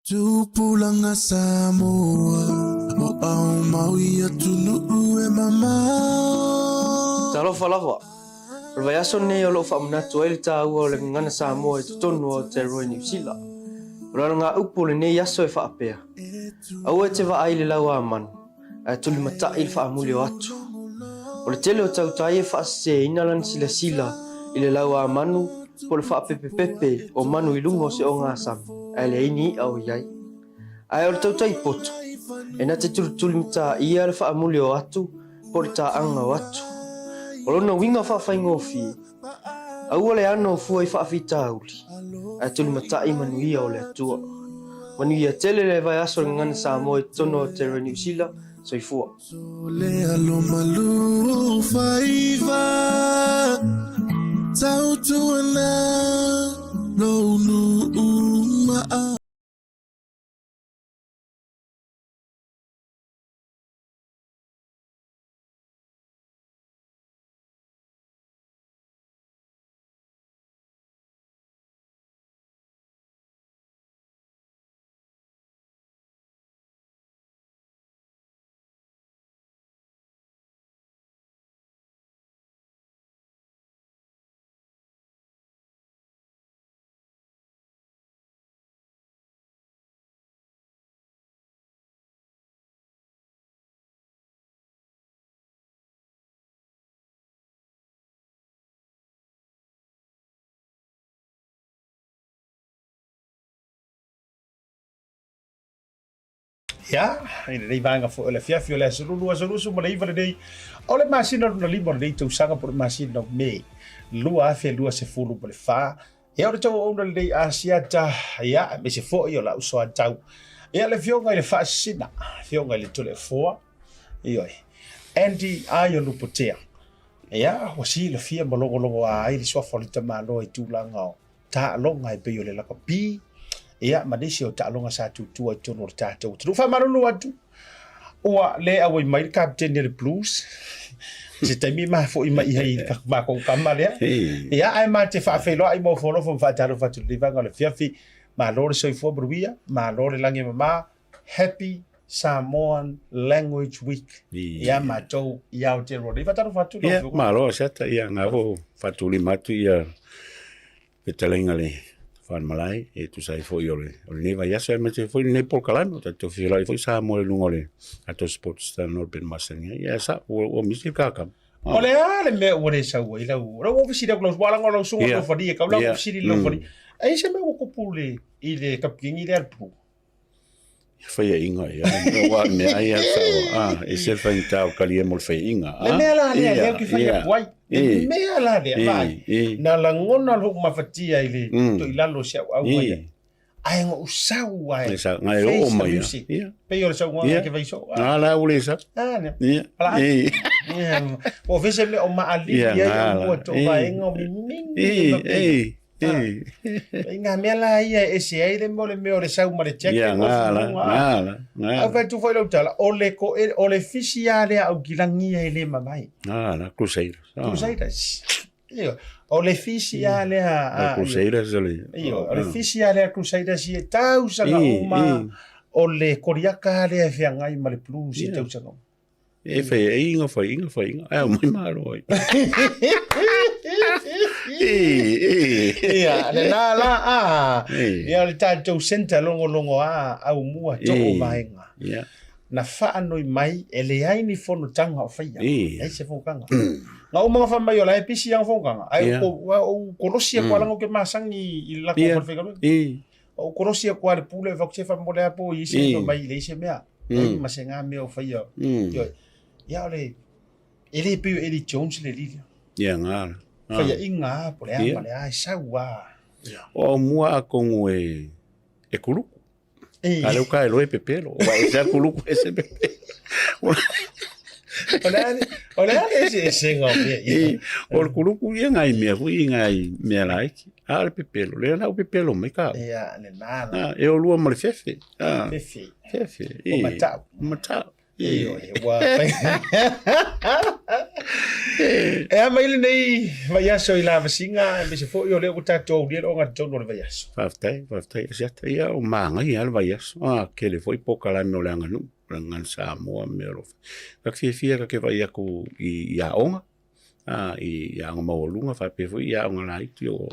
Tupulaga Samoa o aumau i atunuu e mamao. Talofa lava! O le vaiaso lenei o lo o faamanatu ai le taua o le gagana Samoa i totonu o Aotearoa i Niu Sila. O le alagaupu o lenei aso e faapea, Aua e te vaai i le lauamanu, ae tulimatai i le faamuli o atu. O le tele o tautai e faaseseina lana silasila i le lauamanu po o le faapepepepe o manu i luga o se ogasami ae leai ni i'a o i ai. Ae o le tautai poto, e na te tulitulimataia le faamuli o atu po o le taaga o atu. O lona uiga faafaigofie, Aua le ano o fua i faafitauli, ae tulimatai manuia o le Atua. Manuia tele le vaiaso o le Gagana Samoa i totonu o Aotearoa Niu Sila. Soifua. Ia, i lenei vaega foi o le afiafi o le aso 2, aso 29 lenei o le masina lona lima o lenei tausaga po o le masina o Me 2024. Ia, o le tauauauna lenei Asiata, ia, aemaise foi o lau soatau. Ia, le afioga i le Faasisina, afioga i le Toleafoa, ioe, Andy Aio Lupotea. Ia, ua silafia ma logologoa ai le suafa o le tamaloa i tulaga o taaloga e pei o le lakapi, ia, ma nisi o taaloga sa tutua i totonu o le tatou atunuu. Faamalulu atu, ua le auai mai le kapeteni a le Blues, se taimi ma foi mai i ai i makou kama lea. Ia, ae ma te faafeiloai ma ofo alofa ma faatalofa atu i lenei vaega o le afiafi. Malo le soifua manuia, malo le lagi e mama. Happy Samoan Language Week ia matou i Aotearoa nei. Faatalofa atu lau Afioga. Malo Asiata, ia ngā fo whaatulima atu ia fetalaiga le Faalemalae e tusa ai foi o le o lenei vaiaso aemaise foi lenei polokalame o tatou fesilai foi Samoa i luga o le tatou Sports Channel pe masani ai. Ia sa ua ua misi le kakama. O le a le mea ua le sau ai lau lau ofisi lau lau ua lago lau sunga yeah. falia kau lau ofisi lau falia. Ai se mea ua kupu le i le kapikini le alpu. Faiainga ia ua mea ai a sao a e se faigata o kalia mo le faiainga Le mea la lea lea ou te fai atu ai. Le mea la lea vai. Na lagona lou mafatia i le to i lalo o si au auga ia. Ae na ou sau ai. Sa ngai o mai ia. Pei o le saunoaga ke fai soo. Ah la ule sa. Ah ne. Ala. Po fese me o maalili ai o mua to vaenga o mimini. E E ngā mea la ia e ese ai le mea o le mea o le sau ma le jacket. Ia, ngā la, ngā la, ngā la. Au whai tu whai lau tala, o le, ko, e, o le fisi a lea au ki langi e le mamai. Ngā la, Crusaders. Ah. Crusaders. Io, o le fisi a lea... A, Crusaders o le... Io, o le fisi a lea Crusaders i e tausaga uma o le koriaka a lea e whiangai ma le blues i tausaga uma. E whai e inga, whai inga, whai inga. Ai, mai maro ai. E, e. Ia, le la la a. Ia, le tātou center longo longo a, au mua tō o vaenga. Ia. Na whaanoi mai, e le ai ni fonotaga o whaia. Ai se fonotaga. Nga umanga wha mai o la e pisi ang fonotaga. Ai o o kolosi a kualanga o ke masangi i la ko whai O kolosi a kuale pule wha kusefa mo le apo i se mai le se mea. Ai ma se ngā mea o whaia. Ia o le e le pei o Eddie Jones le lili. Ia ngā. Whaia inga a po le a ma le a e sau a. O mua a kongu e e kuluku. A leu ka e loe pepelo. O e se kuluku e se pepelo. O le a o le a le se se ngā mea. E, o le kuluku ia ngai mea hui ngai mea laiki. A le pepelo, le na u pepelo mai ka. Ia, le nā. E o lua ma le fefe. Fefe. Fefe. O matau. Matau. Ioe, ua fai. E a mai lenei vaiaso i Lavasiga, aemaise foi o lea ua tatou aulia le ogatotonu o le vaiaso. Faafetai, faafetai Asiata. Ia, o manaia lava le vaiaso. Ah, tele foi polokalame o le aganuu, o le Gagana Samoa ma mea o lo o fai. Ta te fiafia ta te vaai atu i aoga, i aoga maualuga faapea foi i aoga laiti o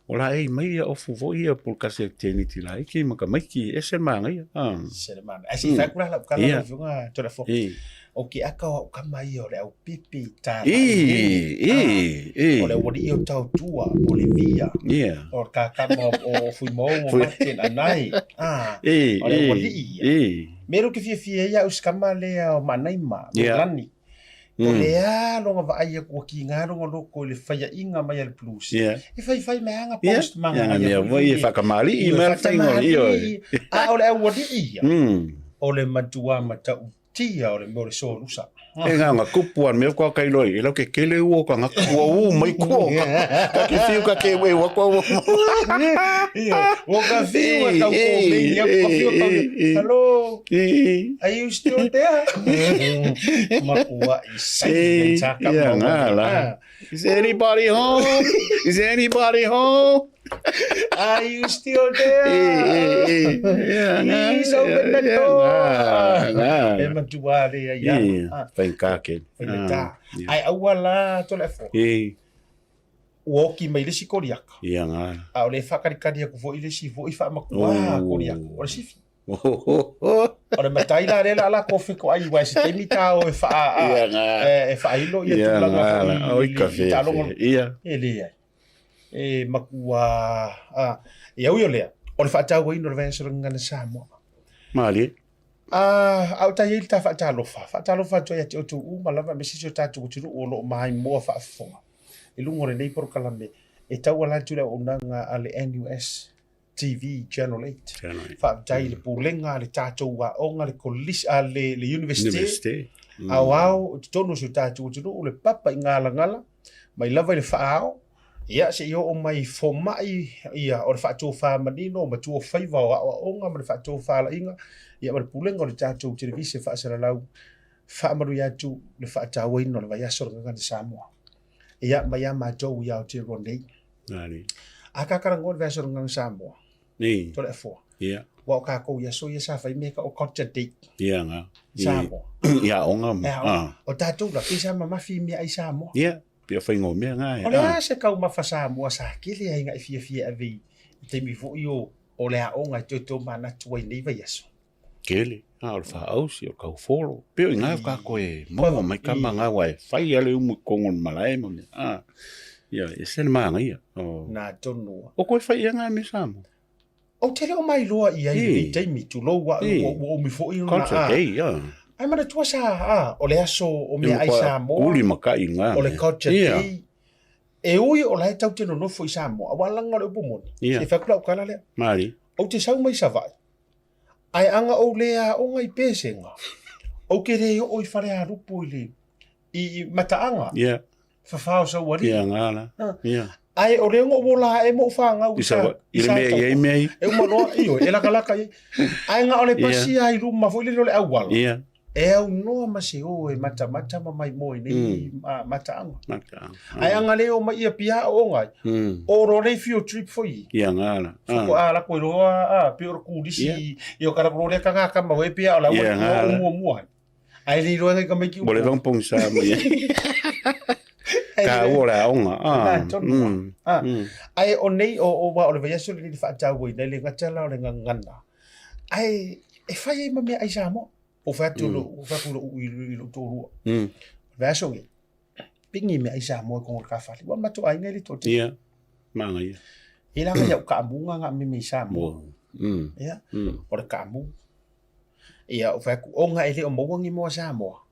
o la e i mai ia ofu foi ia pulukasi a teineiti laiti ma tamaiti, e ese le manaia. Ese le manaia. Ae se i fai atu la lau tala lau Afioga Toleafoa. O ke aka o au kama ia o le au pepe tā O le aualii o Tautua, o le Via, o le kakama o Fuimou, o Martin, Anai. O le aualii ia. Mea lea ou te fiafia ai au i si kama lea o Manaima, Lani. O le a lona vaai atu ua kiga lona loto i le faiaina mai a le Blues. E faifai mai lava post manaia foi lele. E faatamalii ma le faiga o le A o le aualii ia, o le matua matautia o le mea o le solusa. E na ona tupu lava le mea faatoa tailo ai, e lau te tele ua o tagata ua u mai tua o ta te fiu ta te eu atu au. Ua ka fiu e tau komeni atu, ka fiu e tau, hello. Are you still there? Makuaʻi saini ka ia la. Is anybody home? Is anybody home? Are you still there? Please open the door. E matua le ia. Whainga ke. Whainga. Ai aua la Toleafoa. Ua oki mai le isi koriaka. Ia ngā. A o le whakalikali aku foi le isi foi whaamakuā koriaka. O le sifi. O le matai la lea la la kofi ko ai wa se taimi ta o e wha a e whailo ia tulaga foi i taaloga ia e leai e makua a e au i o lea o le faatauaina o le vaiaso o le Gagana Samoa. Malie. A a o tai ai le ta faatalofa faatalofa atu ai ia te outou uma lava aemaise si o tatou atunuu o lo o maimoa faafofoga i luga o lenei polokalame e tauala atu i le auaunaga a le NUS TV Channel 8. Channel 8. Faafetai i le pulega a le tatou aoga, le kolisi, a le, le universite, Universite. Aoao i totonu o si o tatou atunuu, le papa i galagala, mai lava i le faaao, ia se i oo mai i fomai, ia, o le faatofa manino, o matua o faiva o aoaoga ma le faatofalaiga, ia ma le pulega o le tatou televise faasalalau, faamanuia atu le faatauaina o le vaiaso o le Gagana Samoa. Ia, mai a matou i Aotearoa nei. Nani. A ka karangoa le vaiaso o le Gagana Samoa. Ni. Toleafoa. Ia. Ua o kākou i aso ia sa fai mea ka o culture day. Ia nga. Samoa. Ia aoga ma. Ia aoga. O tātou la, pei sa mamafi i mea ai Samoa. Ia, pei o faiga o mea nga e. O le a se taumafa Samoa sa kele ai nga i fiafia e ave i taimi foi o o le aoga e toe tomanatu ai nei vaiaso. Tele, a o le faaausi, o le taufolo. Pei o i ina kākou e maua mai tama nga aua e fai lava le umu i totonu o le malae ma mea. A, ia, e ese le manaia. O, Nā tonu a. O koe fai ia ngā mea Samoa? Ou te le o mailoa i ai i lenei taimi, tulou a, ua umi foi ona, a. Culture day, a. Ae manatua sa, a, o le aso o meaai Samoa. Uli ma kai ngā mea. O le culture day. E ui o la e tau te nonofo i Samoa, aua laga o le upu moni. Se i fai atu lau tala lea. Malie. Ou te sau mai Savaii, Ae anga ou le aoga i Pesega, ou ke le oo i Falealupo i le i Mataaga. Yeah. Whawhao Saualii. Yeah, ngā la. Yeah. Ae o le ngo o la e mo whangau i sa i le mea i mea i. E uma loa io e lakalaka i. Ae nga o le pasi ai luma foi le le auala. Yeah. E aunoa ma se o e matamata ma maimoa i nei mataaga. Mataaga. Ae anga le o mai ia pia o ngai. O ro nei field trip foi. Ia nga la. Foko a la ko roa a pe o kulisi i o kara ko le kanga kama we pia o la o mua mua. Ai le roa ngai kama ki. Mo le vang pong sa mo ia. Ka o la onga. Ah. Ai o nei o o wa o le vaiaso le le faatau i nei le ngata la o le ngangana. Ai e fai ai ma mea ai Samoa. O fai atu o fai atu lou i lou toalua. O le vaiaso lenei, pigi meaai Samoa i koga o le kafale. Ua matou aiga e le toatele. Ia, manaia. E la iau kaamuga nga meme i Samoa. Ia, o le kaamu. Ia, o fai atu, ona e le o maua ni moa Samoa,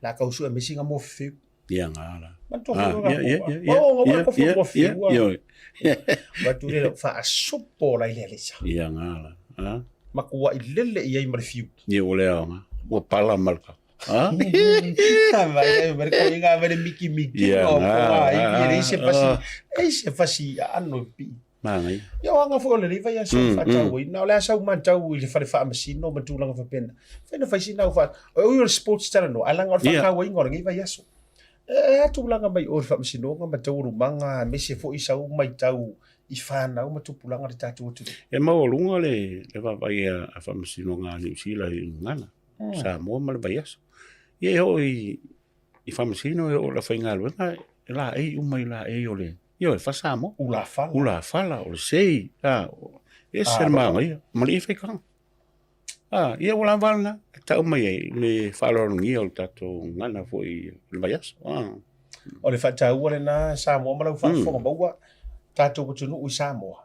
la tau sue mai sina moa fefeu. Ia, nga la. Manatua foi ona ia, o, nga ko foi moa fefeu. Ia, Fai atu le faasopo la i le alesa. Ia, nga la. Ah. Makuai lele i ai ma le fiu. Ia, ua le aoga. Ua pala ma le kau. Ah? Vai, vai, ko inga vai le miki miki Ia, o nga, ko ai nga, i le se fasi, ah. ei se fasi aano e pi. Manaia. Ia o aga foi o lenei vaiaso e faatauaina, o le a sau matau i le fale faamasino ma tulaga faapena. Fai na fai sina au faa... O ui o le sports talanoa, ae leaga o le faatauaina o lenei vaiaso. E a tulaga mai o le faamasinoga ma taualumaga aemaise foi sau matau i fanau ma tupulaga o le tatou atunuu. E maualuga le vaavaai a faamasinoga a Niu Sila i Gana, Samoa ma le vaiaso. Ia e oo i faamasino e oo i le aufaigaluega e laei uma i laei o le ioe faa-Samoa. Ulafala. Ulafala, o le sei, a, e ese le manaia ma le faitaga. A, ia ua lava lena e tau mai ai le faaaloalogia o le tatou gagana foi i le vaiaso. A. O le faataua lena Samoa ma lau faafofoga maua tatou atunuu i Samoa.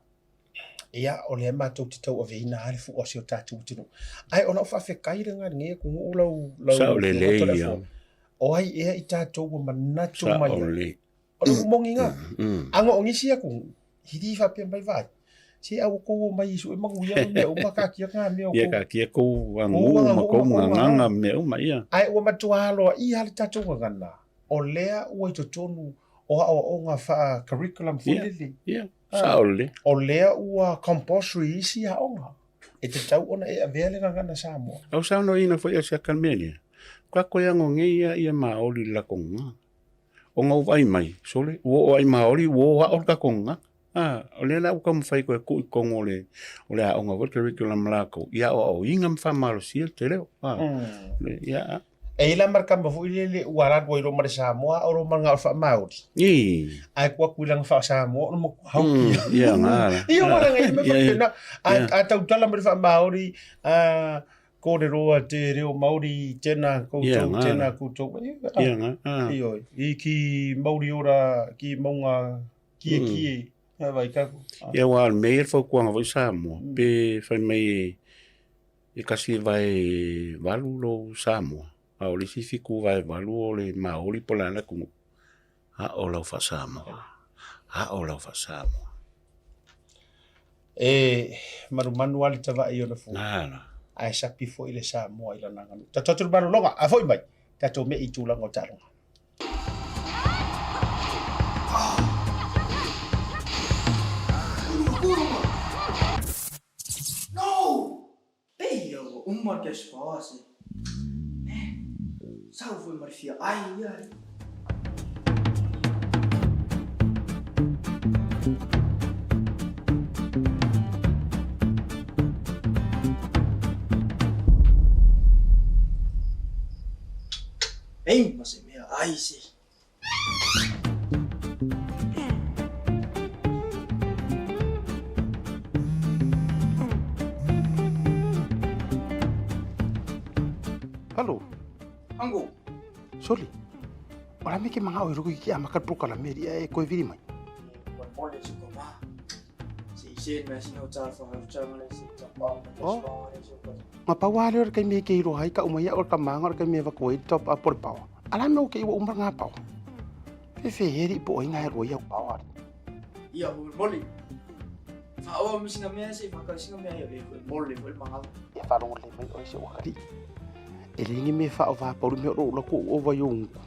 Ia, o lea matou te tauaveina lava le fua o si o tatou atunuu. Ae o lau faafetai lena i lenei atunuu lau lau Sao lelei ia. O ai ea i tatou ua manatu mai ai. O le upu moni na. A o nisi atunuu, e le faapea mai vaai. Se a ua tou omai e sue manuia ma mea uma, taatia na mea o tou. Ia taatia tou aganuu ma tou gagana ma mea uma, ia. Ae ua matua aloaia lava le tatou gagana, o lea ua i totonu o aoaoga faa-curriculum foi lele. Ia, sao lelei. O lea ua compulsory isi aoga, e tatau ona e avea le gagana Samoa. A ua saunoaina foi e siaka le mea lea, ua tatou agogia ia ia maoli i le latou gagana. Ona ou vaai mai, sole, ua oo lava i Maori, ua o ao le tatou gagana. A, o lea la ua taumafai toe tuu i totonu o le, o le aoga foi, le curriculum a latou, ia aoaoina ma faamalosia le tele o. A, ia, a. E i ai la ma le tama foi lele ua alu atu ai loa ma le Samoa a o loa ma le gao faa-Maori. Ae tuu atu i lana faa-Samoa ona matua hauki. Ia, na la. Ia, ua laga i mea faapena. A tautala mai le faa-Maori, a kōrero a te reo Māori, tēnā koutou, tēnā koutou. Ia, ngā. Ioe, i ki mauri ora, ki maunga kiekie, mm. vai kako. Ia, wā, me ia le fautuaga foi Samoa, pe fai mai e kasi vae valu lou Samoa, a o le isi fitu vae valu o le Māori po o le a le atunuu, a o lau faa-Samoa, a o lau faa-Samoa. E manumanu lava le tavae i ona fua. Nala. Ae sapi foi le Samoa i lana aganuu. Tatou atu i le malologa, a foi mai, tatou me'i i tulaga o taaloga. No! Pei ua uma le cash power se. Man, sau foi ma le fia ai ia. Ei, ma se mea ai se. Hello. Ango. Soli. O la me ke manga o ruku ki ama ka pro kala me ria e koe viri mai. Oh. Ma pa wa le kai me ke iro hai ka uma ia o ka manga o ka me va koe top up por pawa. Ala me o ke ua uma ngā pawa. Fe fe heri po o inga he roi au pawa. Ia, o moli. Whaoa mo singa mea se, whakau singa mea ia, e koe moli foi manga. Ia whalongo le mai o se wakari. E le ngi me wha o wha pauru me o la ko o vai o unku.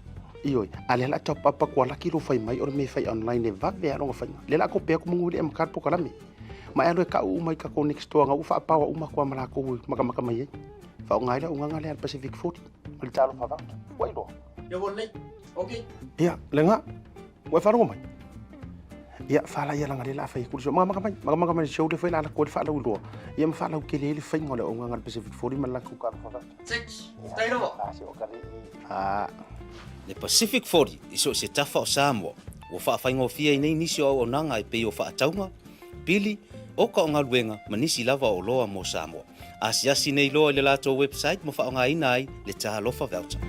Ioi, a le la top up kua laki ro fai mai o le me fai online e vave a ronga fai. Le la ko pea ko mungu le ma ka po kalame. Ma e alo e ka u mai ka ko next door nga u wha pawa uma kua mala ko maka maka mai e. Wha o ngai la unga le Pacific 40. Ma le talo wha vauta. Wai roa. Ia won lei. Okay. Ia, le nga. Ua e wharongo mai. Ia, whala ia langa le la whai kuri so. Maka maka mai, maka maka mai show le whai la la ko le wha lau roa. Ia ma wha lau ke le le whai ngo le unga nga Pacific 40 ma la ku ka wha vauta. Six. Stay roa. La se o ka le. Ah. Le Pacific 40 i so o se tafa o Samoa, ua faafaigofie ai nei nisi o auaunaga e pei o faatauga, pili, oka o galuega ma nisi lava o oloa mo Samoa. Asiasi nei loa i le latou website ma faaaogaina ai le Talofa Voucher.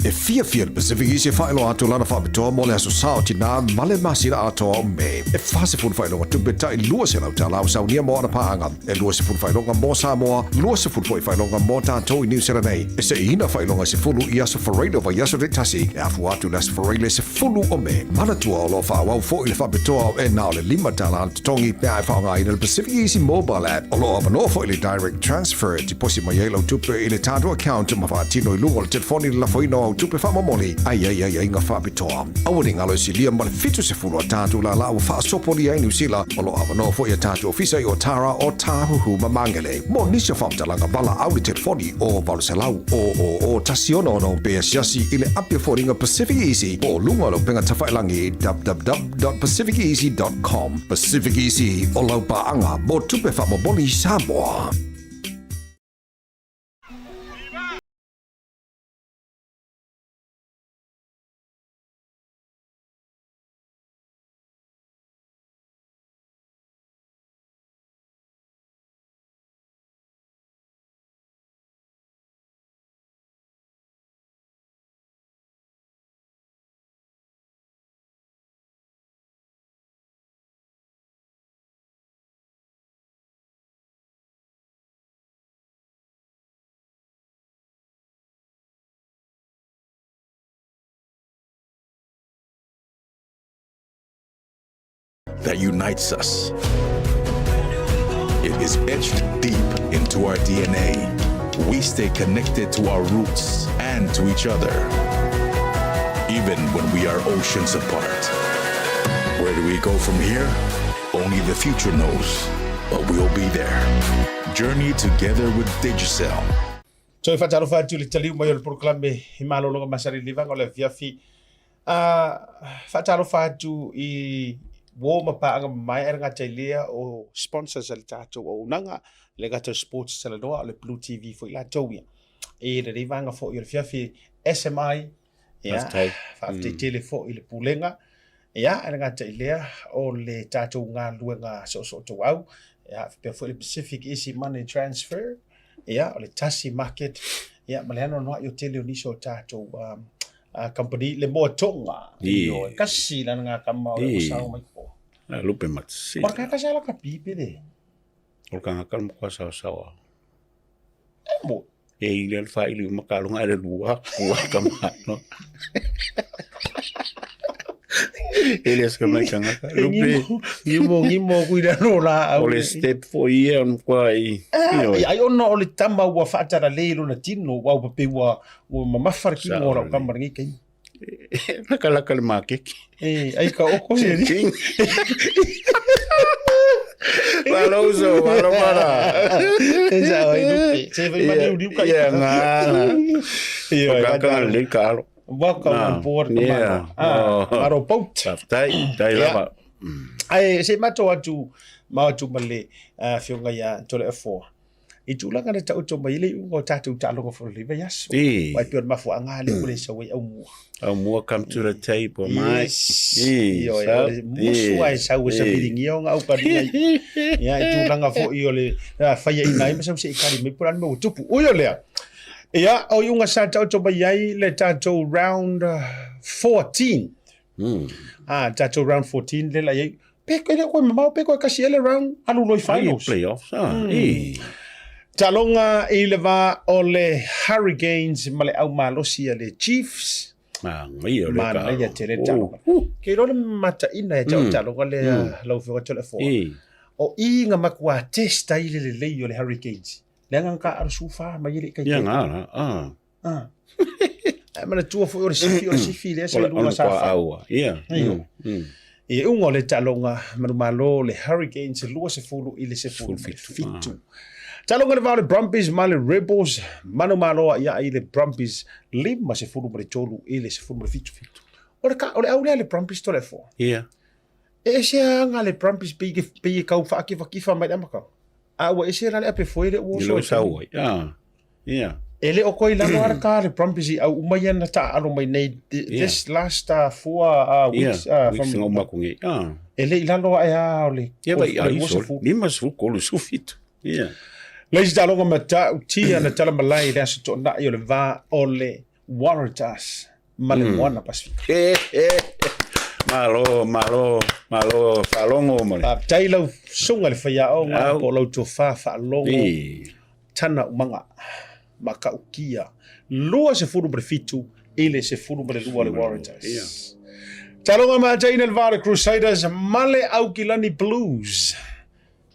E fiafia le Pacific Easy e faailoa atu lana faapitoa mo le Aso Sa o Tinā ma le masina atoa o Me. E 40 faailoga tupe tai $200 ua saunia mo ana paaga, e 20 faailoga mo Samoa, 20 foi faailoga mo tatou i Niu Sila nei. E seiina faailoga e 10 i aso Faraile o vaiaso taitasi, e afua atu i le Aso Faraile 10 o Me. Manatua o lo o faaauau foi le faapitoa e na o le $5 le totogi pe a e faaaogaina le Pacific Easy Mobile App. O lo o avanoa foi le Direct Transfer e tiposi mai ai lau tupe i le tatou account ma faatino i luga o le telefoni le lafoina o au tupe faamomoli a i ai aiaiga faapitoa. Aua ne i galo e silia ma le 70 a tatou lālā ua faasopolia ai Niu Sila. O lo o avanoa foi a tatou ofisa i Otara, Otāhuhu ma Māngere. Mo nisi o faamatalaga valaau i le telefoni o 800 000 166 pe asiasi i le api o foliga Pacific Easy po o luga o le upega tafailagi www.pacificeasy.com. Pacific Easy, o lau paaga mo tupe faamomoli i Samoa. That unites us. It is etched deep into our DNA. We stay connected to our roots and to each other, even when we are oceans apart. Where do we go from here? Only the future knows, but we'll be there. Journey together with Digicel. Toe faatalofa atu i le taliu mai o le polokalame i malologa masani livaga o le afiafi. Faatalofa atu i uo ma paaga mamae ae le gata i lea o sponsors a le tatou auaunaga, le gata o Sports Talanoa, o le Blue TV foi latou ia. I lenei vaega foi o le afiafi SMI, ia, Faafetai. faafetai tele foi i le Pulega, ia, ae le gata i lea o le tatou galuega soosootaua, ia, faapea foi le Pacific Easy Money Transfer, ia, o le Tasi Market, ia, ma le anoanoai o tele o nisi o tatou um, company, le moa tonga, ioe, kasi lana ngā kama o le sao mai ko. La lupe matsi. Ora ka kasi ala ka pipe le. O ka ngakal mo kwa sawa sawa. Mo. E ile al fa ili makalunga ele lua kua ka mano. Ele ska mai ka ngaka. Lupe. Ngimo ngimo ku ila no la. O le step fo ia on kwa i. Ai ona o le tama ua whaatara le lona tino, wau pape ua Ua mamafa le kino o lau kama lenei taimi. Lakalaka le makeke. E, ai ka oko se ni. Malo uso, malo mara. E sa oi lupe. Se vai mani uriu ka. Ia ngana. Ia, O ka ka le ka alo. Welcome on board ka Yeah. Ah, aro boat. Faafetai, tai lava. Ai se mato atu ma atu ma le afioga ia Tole F4. I tulaga na taoto mai ai le iuga o tatou taaloga foi o lenei vaiaso. Ī. Aua e pei o le mafuaaga lea ua le sau ai aumua. Aumua come to the table mai. Yes. Ī, Ioe, sa- o le musu lava e sau e safiligia ona aukaliga i, ia, i tulaga foi o le faiaina ai ma sau se i kali mai po o le a le mea ua tupu. Ui o lea, ia, o iuga sa taoto mai ai le tatou round 14. Ah, tatou round 14 lea la i ai. Pe koe le koe mamao, pe koe kasi ele round alu loi finals. Playoffs, ah. Mm. Taloga i le va o le Hurricanes ma le au malosi a le Chiefs. Manaia le Manaia tele taloga. Ke iloa le mataina e tau taloga le lau afioga Toleafoa. O i nga matua test ai le lelei o le Hurricanes. Leaga nga ka alu sufa mai ele kai. Ia nga la. Ah. Ah. Ae manatua foi o le sifi, o le sifi lea sa i luga sa fa. Aua. Ia. Ia. E uga o le taaloga manumalo le Hurricanes 20 i le 17. Taaloga le va o le Brumbies ma le Rebels manumalo a ia i le Brumbies 53 i le 17. O le ka o le au lea le Brumbies to le fo. Ia. E ese aga le Brumbies pei pei e kau whaakiwakifa mai le amaka. A ua ese la le ape foe le ua so. I sau ai. Ah. Yeah. E le o koe i lalo ara ka le Brumbies i au uma ia na taaalo mai nei this yeah. last four weeks yeah. Weeks from uma ku ngi. Ah. E le i lalo ae a o le Yeah, vai ai so. Lima su kolu su fitu. Yeah. Le isi taaloga matautia na tala malae i le aso toonai o le va o le Waratahs ma le Moana Pasifika. Malo, malo, malo faalogo ma le. Faafetai lau susuga i le faiaoga po o lau tofa faalogo Tana Umaga Matautia 27 i le 12 le Waratahs. Taloga mataina le va o le Crusaders ma le Aukilani Blues.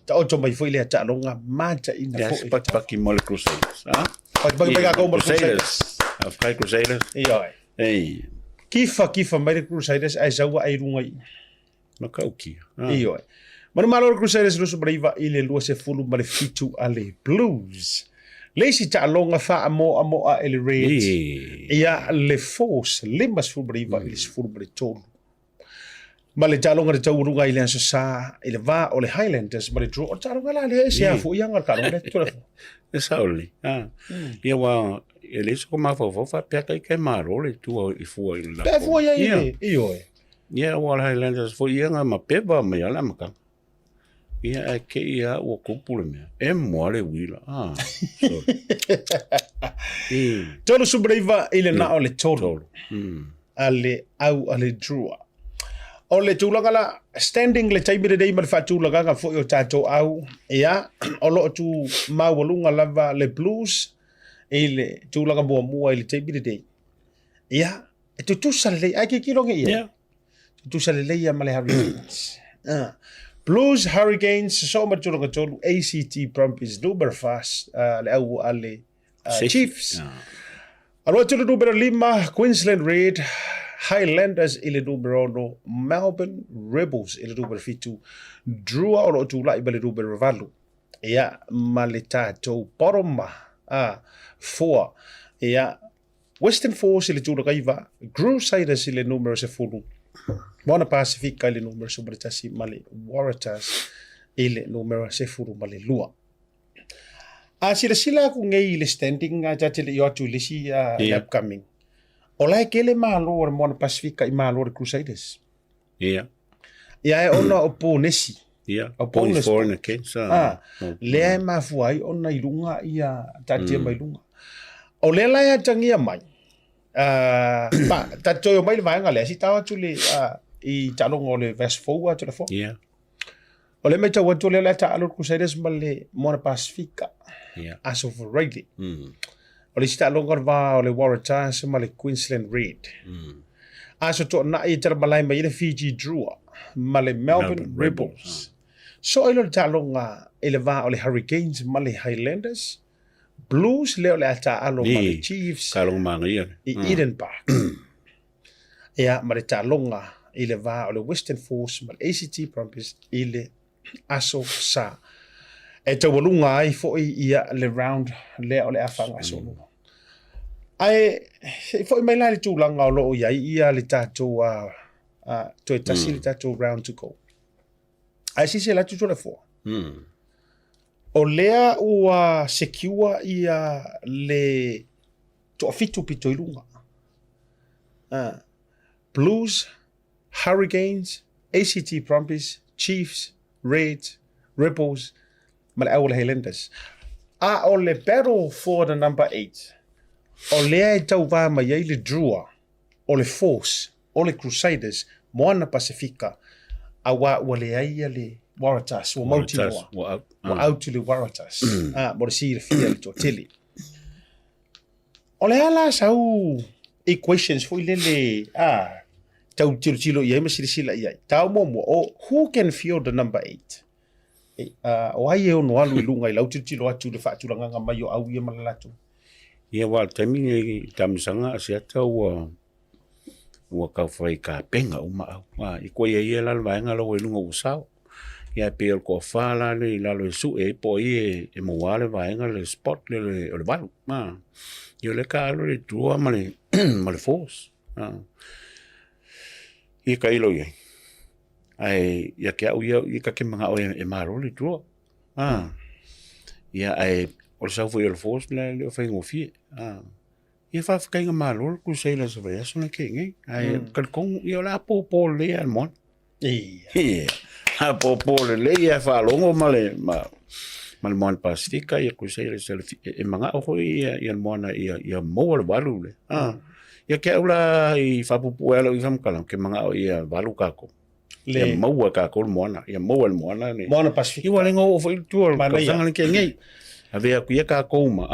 Taoto mai foi lea taaloga mataina foi. Yes, pakipaki mo le Crusaders. Ha? Pakipaki mai kākou mo le Crusaders. Faafetai Crusaders. Ioe. Ei. Kifa kifa mai le Crusaders ae saua ai runga i. Matautia. Ioe. Manumalo le Crusaders 29 i le 27 a le Blues. Le isi taaloga faamoamoa e le Reds. Ia le Force 59 i le 13. Ma le taaloga le taualuga i le Aso Sa i le va o le Highlanders ma le Draw. O le taaloga la lea e se afu ia le taaloga lea tula. E sao le. Ah. Ia wa e le so mafaufau faapea kai kai malo le tua i fua i le. Pe fua ia i i oe. Ia ua le Highlanders foi ia nga ma pepa mai ala maka. Ia ae ke ia ua kupu le mea. E moa le uila. Ah. Sorry. 39 i le na o le tolu. A le au a le Drua. O le tulaga la, standing le taimi lenei ma le faatulagaga foi o tatou au, ia, o lo o tu maualuga lava le Blues i le tulaga muamua i le taimi lenei. Ia, e tutusa lelei, ae tilotilo ane i ai. Tutusa lelei ia ma le Hurricanes. Ah. Blues, Hurricanes, sosoo ma le tulaga tolu, ACT Brumbies, numera 4, le au a le Chiefs. Alo atu le numera 5, Queensland Red, Highlanders i le numera 6, Melbourne Rebels i le numera 7, Drua o lo o tulai ma le numera 8. Ia, ma le tatou bottom 4. Ia, Western Force i le tulaga 9, Crusaders i le numera 10, Moana Pasifika i le numera 11 ma le Waratahs i le numera 12. A silasila aku nei i le standing a ta te le i o atu i le isi upcoming. O la e tele malo o le Moana Pasifika i malo o le Crusaders. Ia e ona o Ponesi. O Ponesi. Foreign against. Ah, lea e mafua ai ona i luga ia taatia mai luga. O lea la e atagia mai, pa, ta toe o mai le vaega lea, si tau atu le, i taaloga o le vaiaso fou atu le fo. O lea matau atu o lea o le a taaalo le Crusaders ma le Moana Pasifika. Aso Faraile. O le isi taaloga o le va o le Waratahs ma le Queensland Red. Aso Toonai e talamalae mai ai le Fiji Drua ma le Melbourne Rebels. So ai loa le taaloga i le va o le Hurricanes ma le Highlanders. Blues lea o le a taaalo ma le Chiefs i Eden Park. Ia, ma le taaloga i le va o le Western Force ma le ACT Brumbies i le Aso Sa. E taualuga ai foi ia le round lea o le a faagasolo. Ae se i foi mai la i le tulaga o lo o i ai ia le tatou toe tasi le tatou round to go. Ae silasila atu Toleafoa. O lea ua secure ia le toafitu pito i luga. Blues, Hurricanes, ACT Brumbies, Chiefs, Reds, Rebels ma le au o le Highlanders. A o le battle for the number 8, o lea e tauvā mai ai le Drua, o le Force, o le Crusaders, Moana Pasifika, auā ua leai ia le Waratahs, ua mautinoa. Ua out. Ua out le Waratahs. Mo le silafia e le toatele. O le a la sau equations foi lele a tau tilotilo i ai ma silasila i ai. Tau muamua, o who can fill the number 8? E, o ai e ono alu i luga i lau tilotilo atu i le faatulagaga mai o au ia ma le latou. Ia aua o le taimi lenei i Tamisaga Asiata ua ua tau fai kapenga uma au. A, i koe ia ia la le vaega la ua i luga ua sao. Ia e pei o le toafa la le i lalo e sue ai po o ai e, e maua le vaega le spot le, le, o le valu. A, ia o lea ka alu le Drua ma le, ma le Force. A, ia tailo i ai. Ae ia te au ia, ia ta te manao e, e malo le Drua. A, ia ae o le sau foi o le Force le, le o faigofie. A, Ia faafetaiga malo le Crusaders o vaiaso na tea nei. Ae talitonu, ia o le a pōpō lelei lava le moana. Ia. Ia, a pōpō lelei lava faalogo ma le, ma, Ma le Moana Pasifika, ia Crusaders e manao foi ia le moana ia maua le valu le. Ia ke au la i faapuupuu ai lau faamatalaga, ke manao ia valu kākou. Ia maua e kākou le moana, ia maua le moana ni. Moana Pasifika. Ia ua le oo foi i tua o le tausaga lenei nei. Ave atu ia kākou ma,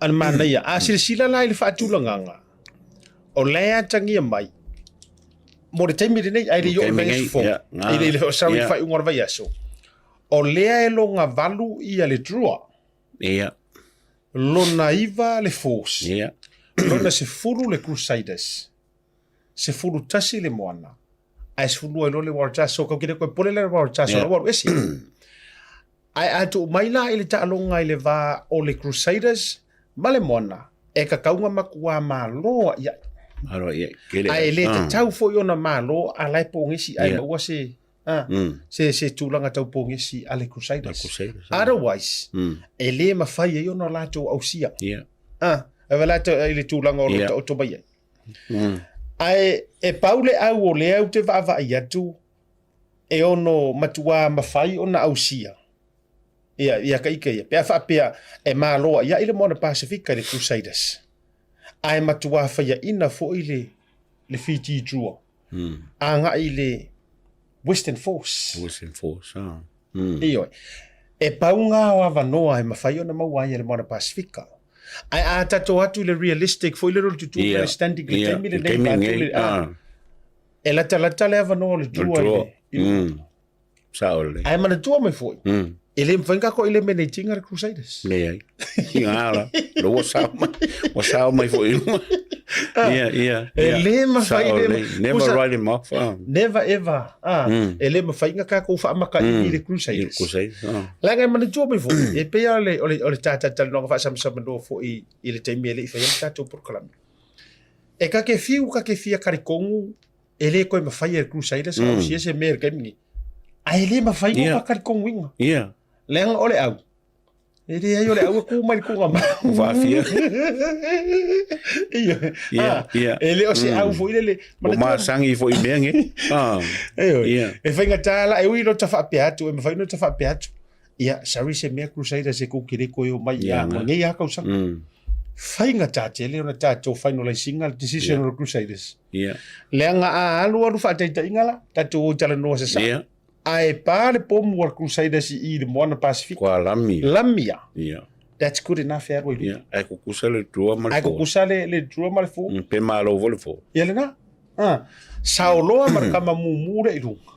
A le manaia. A silasila la i le faatulagaga, o la e atagia mai, mo le taimi lenei, ae le i oo i le vaiaso fou, i le, sorry, i le faaiuga o le vaiaso, o lea e loga valu ia le Drua. Lona 9 le Force. Lona 10 le Crusaders. 11 le Moana. Ae 12 ai loa le Waratahs. So kau ke le koe pole le Waratahs, o la ua alu ese. Ae a tuu mai la i le taaloga i le va o le Crusaders ma le Moana, e kakauga matua malo ai ai. Malo ai ai. Kele. Ae le tatau foi ona malo a la e pogisi ae maua se se tulaga tau pogisi a le Crusaders. Crusaders. Otherwise, e le mafai ai ona latou ausia. E va latou i le tulaga o lo taoto mai ai. Ae e pau le au o lea ou te vaavaai atu e ono matuā mafai ona ausia ia ia ka ike ia. Pe a faapea e malo ai ai le Moana Pasifika i le Crusaders, ae matuā faiaina foi le Fiji Drua agai i le Western Force. Western Force, Ioe. E pau ngā o avanoa e mafai ona maua ai e le Moana Pasifika. Ae a tatou atu i le realistic foi le le tutu le standing le taimi lenei tatou le e latalata le avanoa o le Drua i le Sao lelei. Ae manatua mai foi, e le mafai ona tatou eliminate ina le Crusaders. Leai. Ia la, lo ua sao mai, ua sao mai foi i luga. Ia, ia. E le mafai, Sao lelei. Never write him off. Never ever. E le mafai ona tatou faamakaili i le Crusaders. I le Crusaders. Leaga e manatua mai foi, e pei lava o le ta talatalanoaga faasamasamanoa foi i le taimi e le i faia le tatou polokalame. E ta te fiu, ta te fia talitonu e le toe mafai e le Crusaders mm. ausia se mea i le taimi nei. Ae le mafai yeah. ona talitonuina. Yeah. Leaga o le au. E leai o le au e kū mai le kuga mau. Faafia. Ia. Yeah, yeah. E le o se au foi lele. Ua masangi foi i mea nge. Ah. Yeah. E faigata la e ui lo ta faapea atu, e mafai ona ta faapea atu. Ia, sorry se mea Crusaders e kou ke le koe o mai ia, ma nei a kausaga. Faigata tele ona tatou finalize ina le decision o le Crusaders. Yeah. Leaga a alu alu faataitaiga la, tatou o i talanoa sasae. Yeah. Ae pa le pomu a le Crusaders i le Moana Pasifika. Kua lami. Lamia. Yeah. That's good enough e alu ai luga. Yeah. Ae kukusa le Drua ma le Ae fo. kukusa le Drua ma le fo. Pe malo foi le fo. Ia lena. Ah. Sao loa ma le tama mumu lea i luga.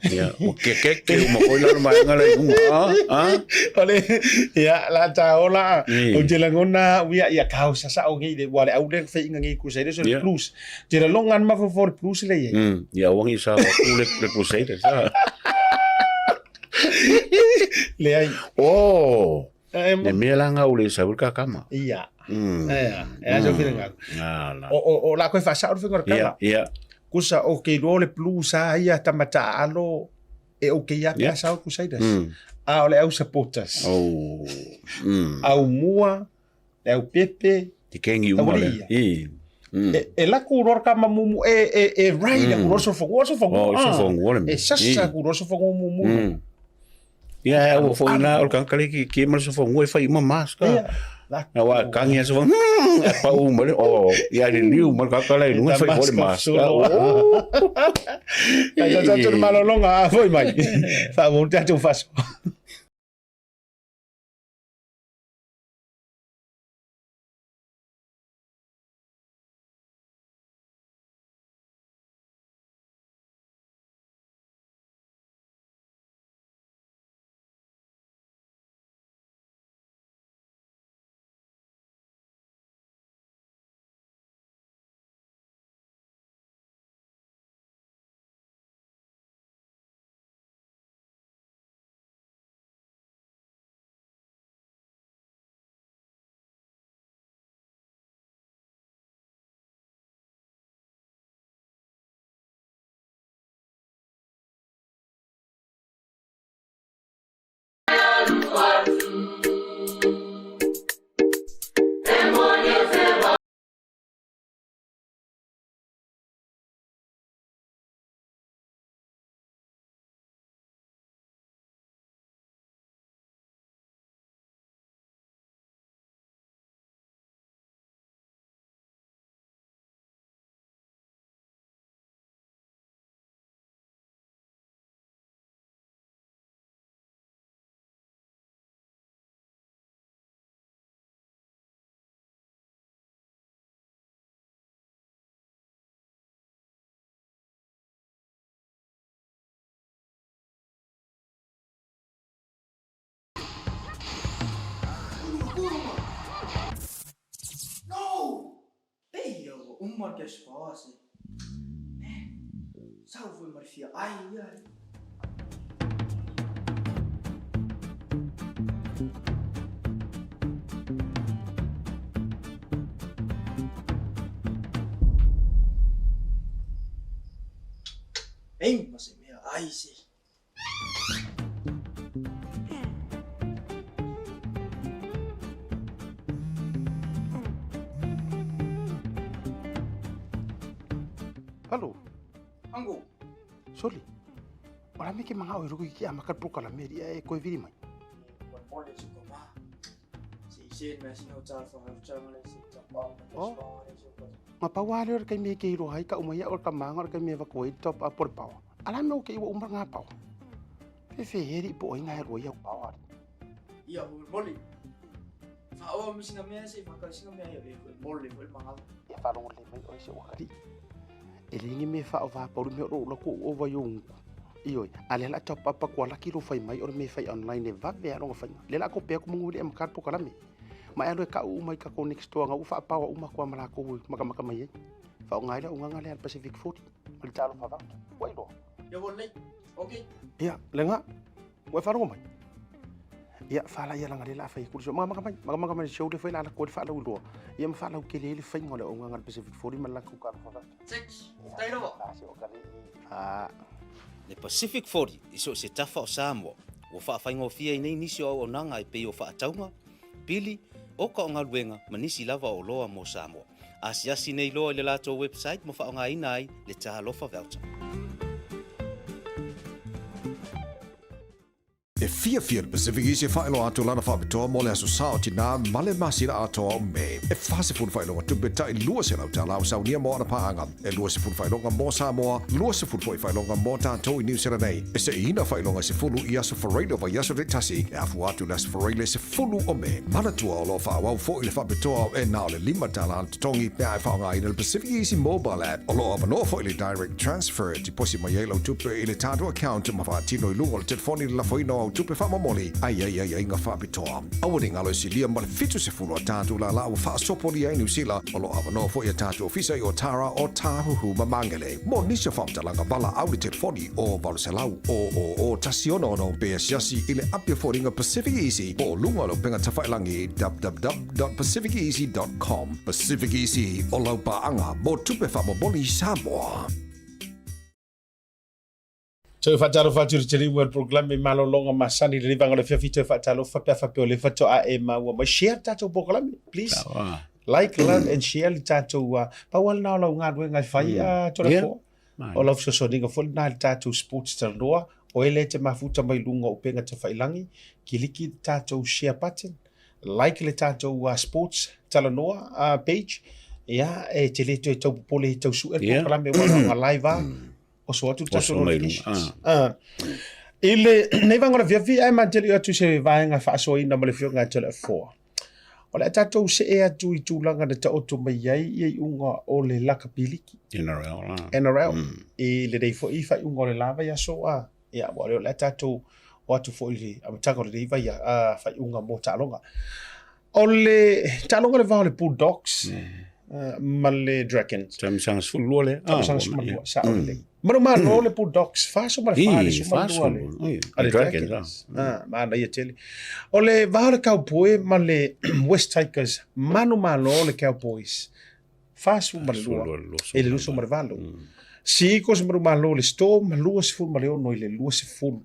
Ia, ua kekeke uma foi la le vaega la i luga. Ah, ah. O le, ia, la ta ola, Mm. ou te lagona, ua ia kau sa sao nei, le, ua le au le whainga nei Crusaders o le Yeah. Blues. Te la longa anma fo le Blues le ia. Ia, uangi sa wa ku le Crusaders. Ah. Le ai. Oh, Eh, le mea la ngau le sa ka kama. Ia. Ia, e aso whira ngau. Ala. O la koe whaasao le whinga Ia, kama. ia. Kusa o ke roa le Blues a ia tamata alo e o ke ia Yeah. pea sao Crusaders. A o le au supporters. Oh. Au mua, le au pepe. Te kengi uma Au le. ria. I. E laku roa kama mumu e rai le ku roa sofongu, sofongu. Oh, sofongu le. E sasa ku roa sofongu mumu. Ia, e ua foi na o le kanka le ki ki ma le sofongu e fai uma mask. Ia. Na wa kangi a sofongu. E pa u ma le oh, ia le liu ma le kanka le lunga fai foi le mask. Oh. Ai ta tatou malologa a foi mai. Faamoa tatou faso. cash power se. Eh, sau foi ma le fia ai ia. Ei, ma se mea ai se. Hello. Ango. Soli. O la me ke manga o ruku ki a maka pro kala me ria e koe viri mai. Mole se ko ma. Se i se me sino tal fa ha changa le se ta pa ma Oh. ta se ko. Nga pa wale o kai me ke iro hai ka umai o ka manga o kai me va koe top up por pau. Ala me o ke iwa umar ngā pau. Fe fe heri po o inga he roi au pau ari. Ia ho mole. Fa o mi sina mea se fa ka sina mea ia e mole fo manga. Ia whalongo le mai o se wakari. E le ingi me wha o wha pauru me o ro ko o vai o ungu. Ioi, a le la top up kua laki ro whai mai o me whai online e wawe a ronga whainga. Le la ko pea ko mungu le am po kalame. Ma e alo e ka u mai ka ko next door nga u wha pawa uma kua mala ko ui maka maka mai e. Wha o ngai la unga le al Pacific 40. Ma le talo wha vauta. Wai loa. Ia ho le. Okay. Ia, le nga. Wai wharongo mai. Ia, whala ia langa le la whai kuri so. Maka maka mai, maka maka mai show le whai la la koe le wha lau loa. Ia ma wha lau ke le le whainga le unga nga le Pacific 40 ma la ku ka wha vauta. Six. Tai rawa. La se o ka le. Ah. Le Pacific 40 i so se tafa o Samoa. Ua faafaigofie ai nei nisi o auaunaga e pei o faatauga, pili, oka o galuega ma nisi lava o oloa mo Samoa. Asiasi nei loa i le latou website ma faaaogaina ai le Talofa Voucher. E fiafia le Pacific Easy e faailoa atu lana faapitoa mo le aso Sa o Tinā ma le masina atoa o Me. E 40 faailoga tupe tai 200 tala o saunia mo ana paaga. E 20 faailoga mo Samoa, 20 foi faailoga mo tātou i Niu Sila nei. E seiina faailoga e 10 i aso Faraile o vaiaso taitasi, e afua atu le aso Faraile 10 o Me. Manatua o lo o faaauau foi le faapitoa e na o le 5 tala le totogi pe a e faaaogaina le Pacific Easy Mobile App. O lo o avanoa foi le Direct Transfer e tiposi mai ai lau tupe i le tatou account ma faatino i luga o le telefoni le lafoina o au tupe faamomoli ai ai aiaiga faapitoa. Aua ne i galo e silia ma le 70 a tatou lālā ua faasopolia ai Niu Sila. O lo o avanoa foi a tatou ofisa i Otara, Otāhuhu ma Māngere. Mo nisi o faamatalaga valaau i le telefoni o 800 000 166 pe asiasi i le api o foliga Pacific Easy po o luga o le upega tafailangi www.pacificeasy.com. Pacific Easy, o lau paaga mo tupe faamomoli i Samoa. Toe faatalofa atu i le taliu o le polokalame malologa masani le livaga o le afiafi toe faatalofa pe a faapea o lea faatoa e maua mai. Share le tatou polokalame, please. Like, love and share le tatou, pau lava lena o lau galuega e fai, Toleafoa. O lau fesoasoaniga foi lena i le tatou sports talanoa, o e lea e te mafuta mai luga o upega tafailangi, kiliki le tatou share button, like le tatou sports talanoa page, ia, e te le toe tau popole e tau sue le polokalame ua na ona live lava, oso atu le tatou notifications. I lenei vaega o le afiafi, ae mateli atu i se vaega e faasoaina ma le Afioga ia Toleafoa. O le a tatou see atu i tulaga na taoto mai ai ia iuga o le lakapi liki. NRL. Ah. NRL. I lenei foi faaiuga o le la vaiaso a. Ia, ua lea o le a tatou o atu foi i le amataga o lenei faaiuga mo taaloga. O le taaloga le va o le Bulldogs ma le Dragons. Tausaga 12 lea. Tausaga 12, sao lelei. Manumalo le Bulldogs, 44 i le 12 a le Dragons. Ah, manaia tele. O le va o le Cowboy ma le West Tigers, manumalo le Cowboys, 42 i le 28. Sea Eagles manumalo le Storm, 26 i le 20.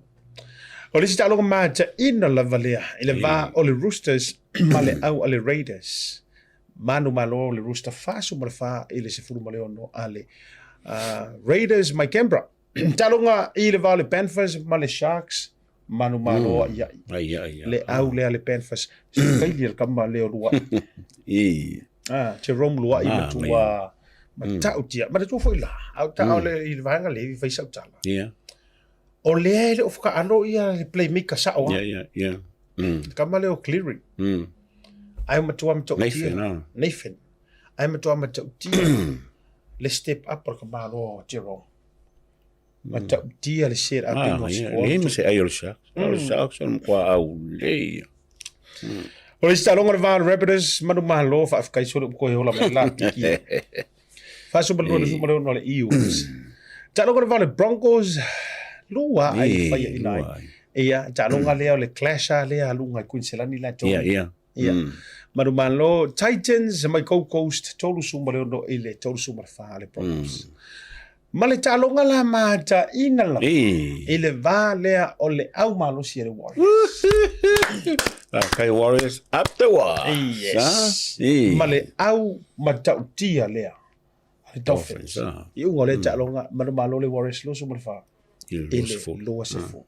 O le isi taaloga mataina lava lea i le va o le Roosters ma le au a le Raiders. Manumalo le Rooster 44 i le 16 a le Raiders mai Canberra. Taaloga i le va o le Panthers ma le Sharks, manumalo ai ai. Ai ai. Le au lea le Panthers. Se kaili le kama leo lua'i. I. Ah, Jerome Lua'i matua matautia. Ma le tua foi la. Au ta o le i le vaega le i fai sau tala. Yeah. O lea e le o whakaalo ia le playmaker sao a. Yeah, yeah, yeah. Kama leo Cleary. Ai matua matautia. Nathan, ah. Nathan. Ai matua matautia. Le step up o le kamalo o Jerome. Matautia le set up Ah, o yeah. squad. Le ma se ai o le Sharks. O le Sharks o le mkwa au le. O le isi taaloga o le va o le Rabbitohs, manumalo, faafetai sole upu koe ola mai la piki. 42 ma le 6 o le Eagles. Taaloga le va o le Broncos, lua ai Ee, whaia ina ai. lua ai. Ia, taaloga lea o le clash a lea a lunga i Queensland la tolu. Ia, ia. Ia. Manumalo, Titans mai Gold Coast, 36 i le 34 le Broncos. Ma le taaloga la mataina lava Ee. i le va lea o le au malosi a le Warriors. Kai Warriors up the wall. Yes. Ee. Ma le au matautia lea a le Dolphins. Dolphins, ah. I unga o lea taaloga, manumalo le Warriors 24 I le i le 20. 20.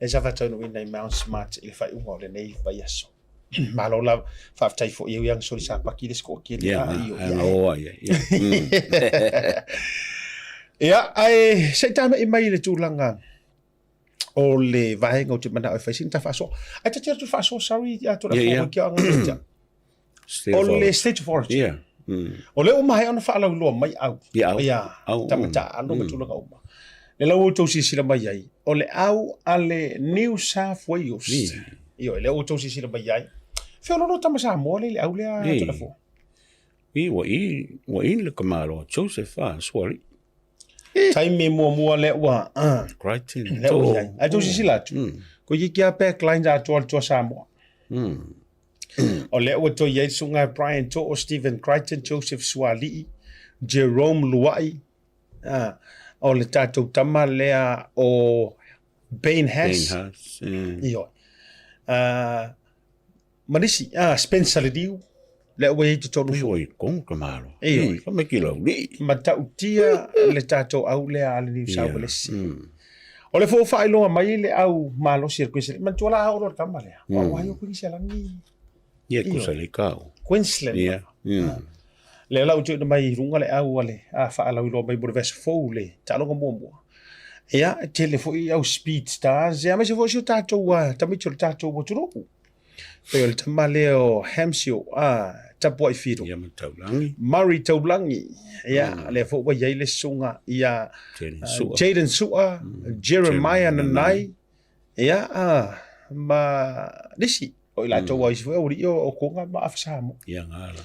Le sa faataunuuina i Mount Smart i le faaiuga o lenei vaiaso. Malo lava, faafetai foi i au iang soli sa paki le score kele Ia, a i o ah, ia. ngoa ia. Ia. Ia, ae se i tāmei mai i le tulaga o le vaega o te manao e fai sina ta faasoa. Ai ta te atu faasoa, sorry, ia tōna Ia, ia. fō kia anga ia. State O of le origin. state of origin. Ia. O lea ua maea ona faalauiloa mai au. Ia, au. Ia, Au, tamata alo ma tulaga uma. Le lau outou silasila mai ai, o le au a le New South Wales. Ioe, lea ua outou silasila mai ai. Feololo tama Samoa le i le au lea Ii. Tolefua. I ua i ua i le kamalo Joseph a suali. Taimi muamua lea ua, ah, Crichton. lea ua i ai. Ai tou silasila atu. Ko ia kia backlines atoa le toa Samoa. O lea ua toe i ai le susuga Brian To'o, Stephen Crichton, Joseph Suali'i, Jerome Luai, ah, o le tatou tama lea o Bain Haas. Bain Haas. Ioe. Ah, ma nisi, ah, Spencer Leliu, lea ua i ai totonu Ui foi. oi kong kamalo. Ioe. I, fa me ki lau li. Matautia le tatou au lea a le New South Wales. Mm. O le foo faailoga mai le au malosi a le Queensland. Manatua la au lo le tama lea. Wa wa yo Queensland. Ia Ioe. kusa le kau. Queensland. Ia. Le lau tuina mai i runga le au a le a faalauiloa mai mo le vaiaso fou le taaloga muamua. Ia, e tele foi au speed stars, ia aemaise foi si o tatou tamaiti o le tatou atunuu. Pei o le tama lea o Hamsio, a Tapuai Whiro. Ia ma Taulangi. Murray Taulangi. Ia, lea foi ua i ai le susuga ia Jaden Sua. Jaden Sua, Jeremiah Nanai, ia, ma nisi. O i latou a isi foi aualii o Konga ma Afa Samoa. Ia ngā la.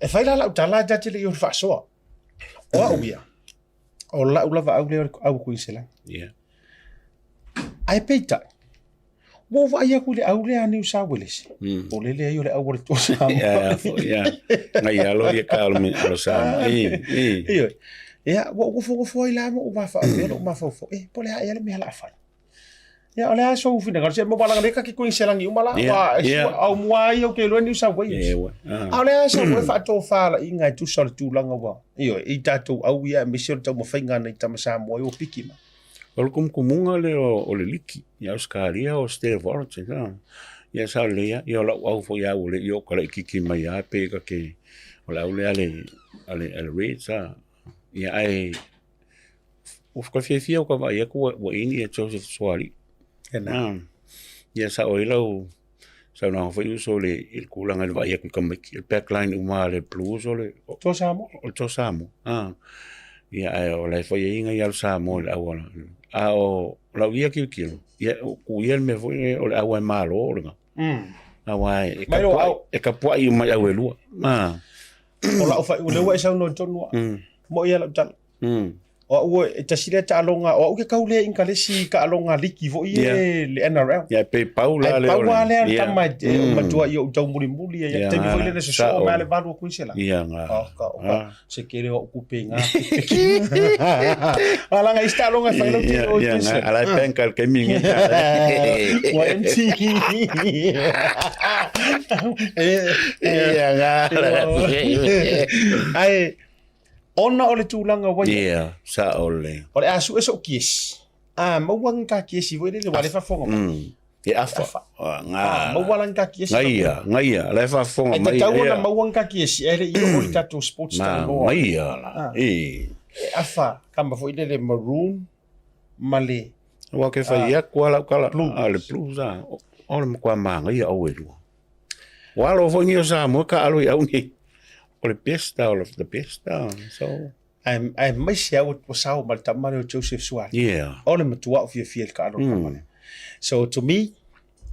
E fai la lau tala ta te le i o le faasoa. O au ia. O lau lava au lea o le au o Queensland. Ia. Ae peitai, ua ou vaai atu i le au lea a New South Wales. O le leai o le au a le Toa Samoa. Ia, ia, ia. Ngai alo ia ka alo me alo Samoa. I, i. Ioe. Ia, ua ou nofonofo ai la ma ou mafaafea lou mafaufau. E, po o le a ea le mea o le a fai. Ia, o le a sou finagalo, se mo malaga nei ka ke Queensland uma la, Ia, wa, ia. au mua ai au ke iloa New South Wales. Ia, ua. Ah. A o le a sau e faatofalaiga e tusa o le tulaga ua, ioe, i tatou au ia aemaise o le taumafaiga a nai tama Samoa ai ua piki mai. O le kumukumuga lea o le liki i Ausekalia o State of Origin, a. Ia sa lelei lava, ia o lau au foi lava ua le i oo kalaikiki mai lava pe ka ke, o le au lea a le, a le, a le Reds, a. Ia ae Ua whakafiafia o ka vaai atu ua, ua ini e Joseph Suali. Ena. Ah. Ia sa o i lau saunoaga foi uso le, i le kūlanga i le vaai atu i tamaiti. Le backline uma a le Blues o le, o, Toa Samoa. o le Toa Samoa. Ah. Ia ae o la e fai ai ngai alo Samoa i le auala. A o lau ia kilikilo, ia o ku ia le mea foi lea o le aua e malo o lena. Aua e Mai lo kapuai, au. e kapuai uma i au e lua. Ah. O lau whai, o lea ua e saunoa i tonu a. Mo ia lau tala. O au e tasi lea taaloga, o au ke kau lea inkalesi taaloga liki foi e le NRL. Ia pe pau la Ai le pau ole. lava lea le Ia. tama e o matua i ou taumulimuli ia Ia, taimi foi lea na sosoo sao. mai le valu o Queensland. Ia nga. O ka o ka Ah. se kere o ku pe nga. Ala nga isi taaloga e fai lau te Ia, o ia nga. Queensland. Ala e penka le kemi ngi. Ua MC. Ia nga. Ai ona o le tulaga ua i ai. Ia, sao le. O le a sue sou kiesi. A maua ni ka kiesi foi lele, ua le faafofoga mai. E afa. Afa. Ah, nga. A maua la ni ka kiesi. Ngaia, ngaia, la e faafofoga E mai. tatau ona ia. maua ni ka kiesi, e le i oo le tatou sports Ma, talanoa. ngaia la. Ah. E. E afa, kama foi lele maroon ma le Ua ke fai ia kua lau kala. Blues. A le blues a. O le matua māngaia au e lua. Ua alo foi ni o Samoa ka alo i au nei. O le best o le the best So, Ae aemaise lava ua sao ma le tama lea o Joseph Suali. yeah. O le matua o fiafia i le kaalo o le tama lea. So to me,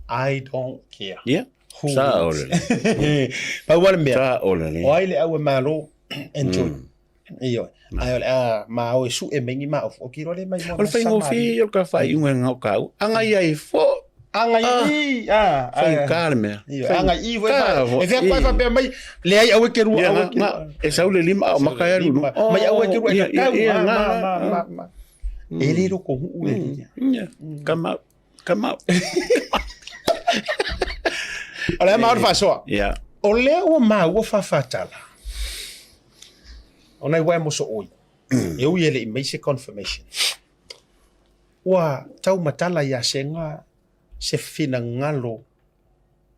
I don't care. Yeah. Who Sa o wins. le. Pau lava le mea, Sa o le. o ai le au e malo, enjoy. Ioe. Ae o le a ma o e suʻe mai ni maʻofu. O kilo le mai mo. O le faigofie o ka faaiuga e ngao kāu. Agai ai fo. Agai i, a. Faigata le mea. Agai i foi. E fea koe faapea mai, leai aua e te rua, aua e te rua. E sau le lima a o maka e alu. Mai aua e te rua e tatau. Ma, ma, ma, ma. E le loko huu le lia. Come out. Come out. O le a maua le faasoa. Yeah. O lea ua maua faafatala. Ona i wae moso oi. E ui e le i mai se confirmation. Ua taumatala ia Sega se finagalo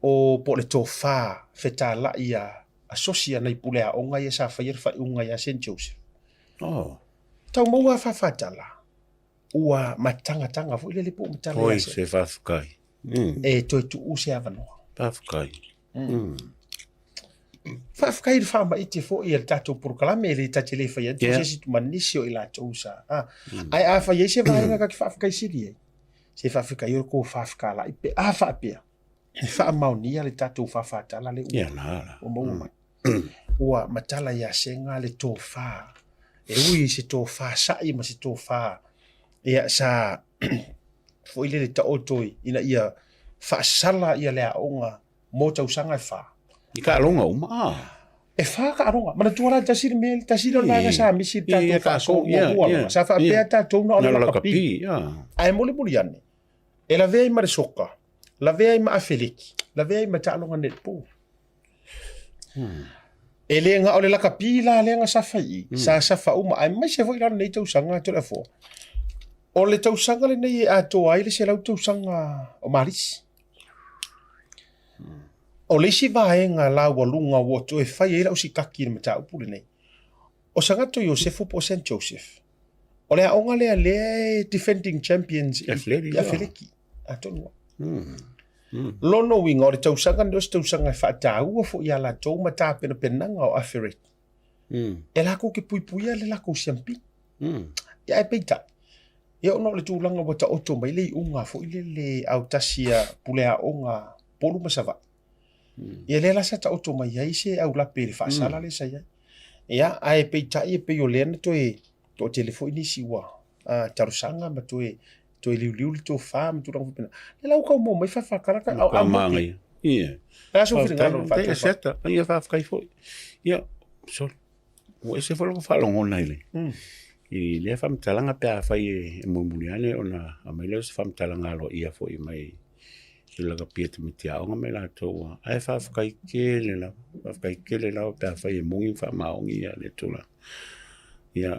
o po o le tofa fetalai a asosi a nai pule aoga ia sa faia le faaiuga ia Saint Joseph. Oh. Tau maua faafatala ua matagataga foi lele po o matala ia Oi, se faafetai. E toe tuu se avanoa. Faafetai. Faafetai i le faamaite foi a le tatou polokalame e le ta te le fai atu se isi ma nisi o i latou sa. Ae a fai ai se vaega ta te faafetai sili ai, se faafetai o le tofa fekalai pe a faapea e faamaonia le tatou faafatala le ua maua mai. Ua matala ia Sega le tofa, e ui i se tofa sa'i ma se tofa ia sa foi lele taoto ina ia faasala ia le aoga mo tausaga e fa. I taaloga uma a? E fa taaloga. Manatua la tasi le mea, tasi le vaega sa misi i le tatou faasoa muamua lava. Sa faapea tatou na o le lakapi. Ae mulimuli ane, e lavea ai ma le soka, lavea ai ma afeleki, lavea ai ma taaloga netball. E le na o le lakapi la lea na safa i i, sa safa uma, aemaise foi la lenei tausaga Toleafoa. O le tausaga lenei e atoa ai le 100 tausaga o Malisi. O le isi vaega laualuga ua toe fai ai lau sikaki i le mataupu lenei, o Sagato Iosefo po o Saint Joseph. O le aoga lea lea e defending champions i Afeleki. Atonu ai. Lona uiga o le tausaga lenei o se tausaga e faataua foi ia latou ma tapenapenaga o Afeleki. E lakou te puipuia le lakou siampi. Ia ae peitai, ia ona o le tulaga ua taoto mai le iuga foi lele autasi a pule aoga Upolu ma Savaii. Ia lea la sa taoto mai ai se aulape i le faasala lea sa i ai. Ia ae peitai e pei o lea na toe toatele foi nisi ua talosaga ma toe toe liuliu le tofa ma tulaga faapena. Lea la ua tau maua mai faafakala ka au au manaia. Ia. La so finagalo faatofa. Ia faafetai foi. Ia, sorry. Ua ese foi lou faalogona i le i lea faamatalaga pe afai e mulimuli ane ona aumai lea o se faamatalaga aloaia foi mai i lakapi a tamaiti aoga ma i latou ua ae faafetai tele lava, faafetai tele lava pe afai e moni ma faamaoni lea tulaga. Ia,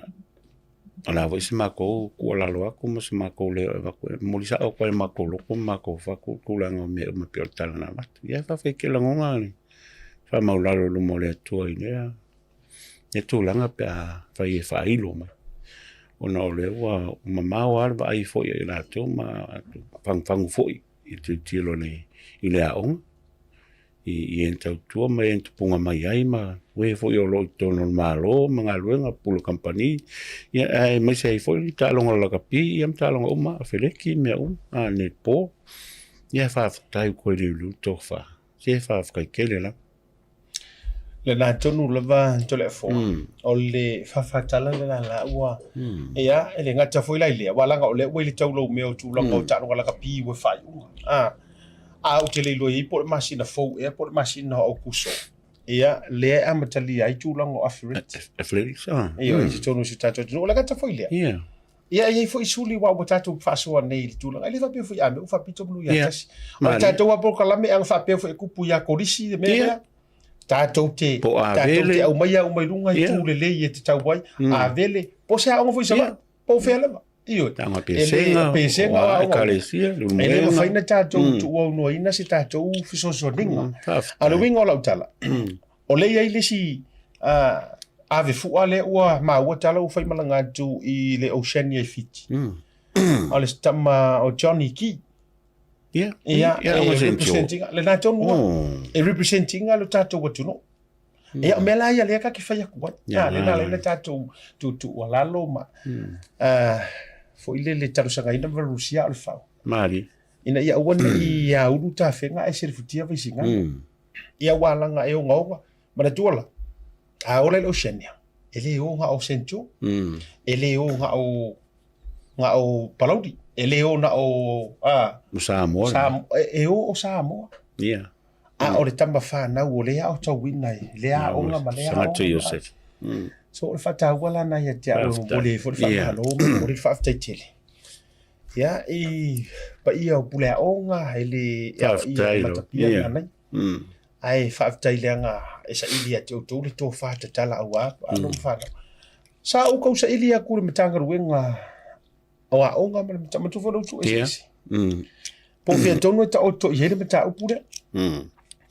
o le a foi se matou tuualalo atu ma se matou leo e avatu e momoli sao atu ai i le matou loto ma matou fatu tulaga o mea uma e pei o le tala na avatu. Ia faafetai tele lagona le faamaualalo i luma o le Atua i lea lea tulaga pe a fai e faailo mai. Ona o lea ua mamao lava le vaai foi a i latou ma fagufagu foi i le tilotilo i le aoga i e na tautua ma e na tupuga mai ai ma e foi o lo o i totonu o le Malo ma galuega, pule kamupani, ia aemaise ai foi le taaloga lakapi ia ma taaloga uma, afeleki ma mea uma, a netball. Ia faafetai ua toe liuliu le tofa. Se faafetai tele lava. Lena tonu lava Toleafoa, o le faafatala lena la ua, ia, e le gata foi la i lea, aua leaga o lea ua i le taulaumea o tulaga o taaloga lakapi ua faaiuga. A, a ou te le iloa i ai po o le masina fou ea po o le masina o Aokuso, ia, lea e amatalia ai tulaga o athletics. Athletics, ah. Ia, i totonu o si o tatou atunuu. O le gata foi lea. Ia. Ia, e i ai foi suli aua ua tatou faasoa nei i le tulaga. E le faapea foi a mea ua faapito manu ia tasi. O le tatou lava polokalame ana faapea foi e kupu ia Kolisi le mea lea. Tatou te, tatou te aumaia uma i luga i tu lelei e tatau ai. Avele, po o se aoga foi i Savaii, po o fea lava. Ioe. Taga pesega, pesega o aoga. Ekalesia, E le mafai ona tatou tuuaunoaina se tatou fesoasoaniga. A o le uiga o lau tala, O lea e i ai le isi ave fua lea ua maua tala ua faimalaga atu i le Oceania i Fiti. O le tama o Johnny Key. Ia, ia, e represent ina, lena tonu oh. E represent ina lo tatou atunuu. Ia, o mea la ia lea ka te fai atu ai. Yeah, lena lena tatou tuutuualalo ma foi le le talosagaina ma Rusia o le fau. Mali. Ina ia aua ne i aulu tafega ae selefutia vaisigano. Ia ua alaga e ogaoga, manatua la, a ola i le Oceania. E le o na o St. John. E le o na o na o Palauli. E le o na o a O Samoa. Sam, e o o Samoa. Yeah. A o le tama whanau o lea o tauina i lea aoga ma lea Sagato aoga. Iosef. So o le whataua la na ia te au Faafetai. mo le fo le whamalo mo le whaafetai tele. Ia i pa ia o pule aoga e le ia Faafetai lo. matapia Yeah. na nei. Ai faafetai leaga e saili ia te outou le tofā tatala auā alo ma fanau. Sa ou kau saili aku le Matagaluega o Aoga ma le Mataupu foi le eseese. Po o fea tonu e taoto i ai le mataupu lea.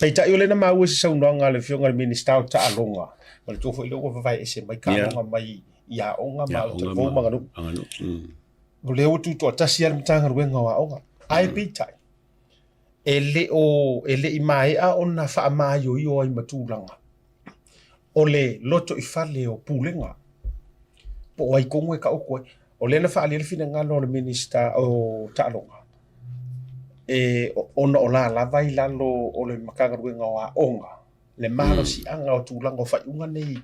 Peitai o lea na maua i se saunoaga a le Afioga i le Minisita o Taaloga, ma le tua foi lea ua vavaeese mai taaloga mai i aoga ma autalavou ma aganuu. O lea ua tutoatasi lava le Matagaluega o Aoga. Ae peitai, e le o e le i maea ona faamaioio ai ma tulaga o le loto i fale o pulega po o ai tonu e taoto ai. O lea na faaalia le finagalo o le Minisita o Taaloga e ona o la lava i lalo o le Matagaluega o Aoga le malosiaga o tulaga o faaiuga nei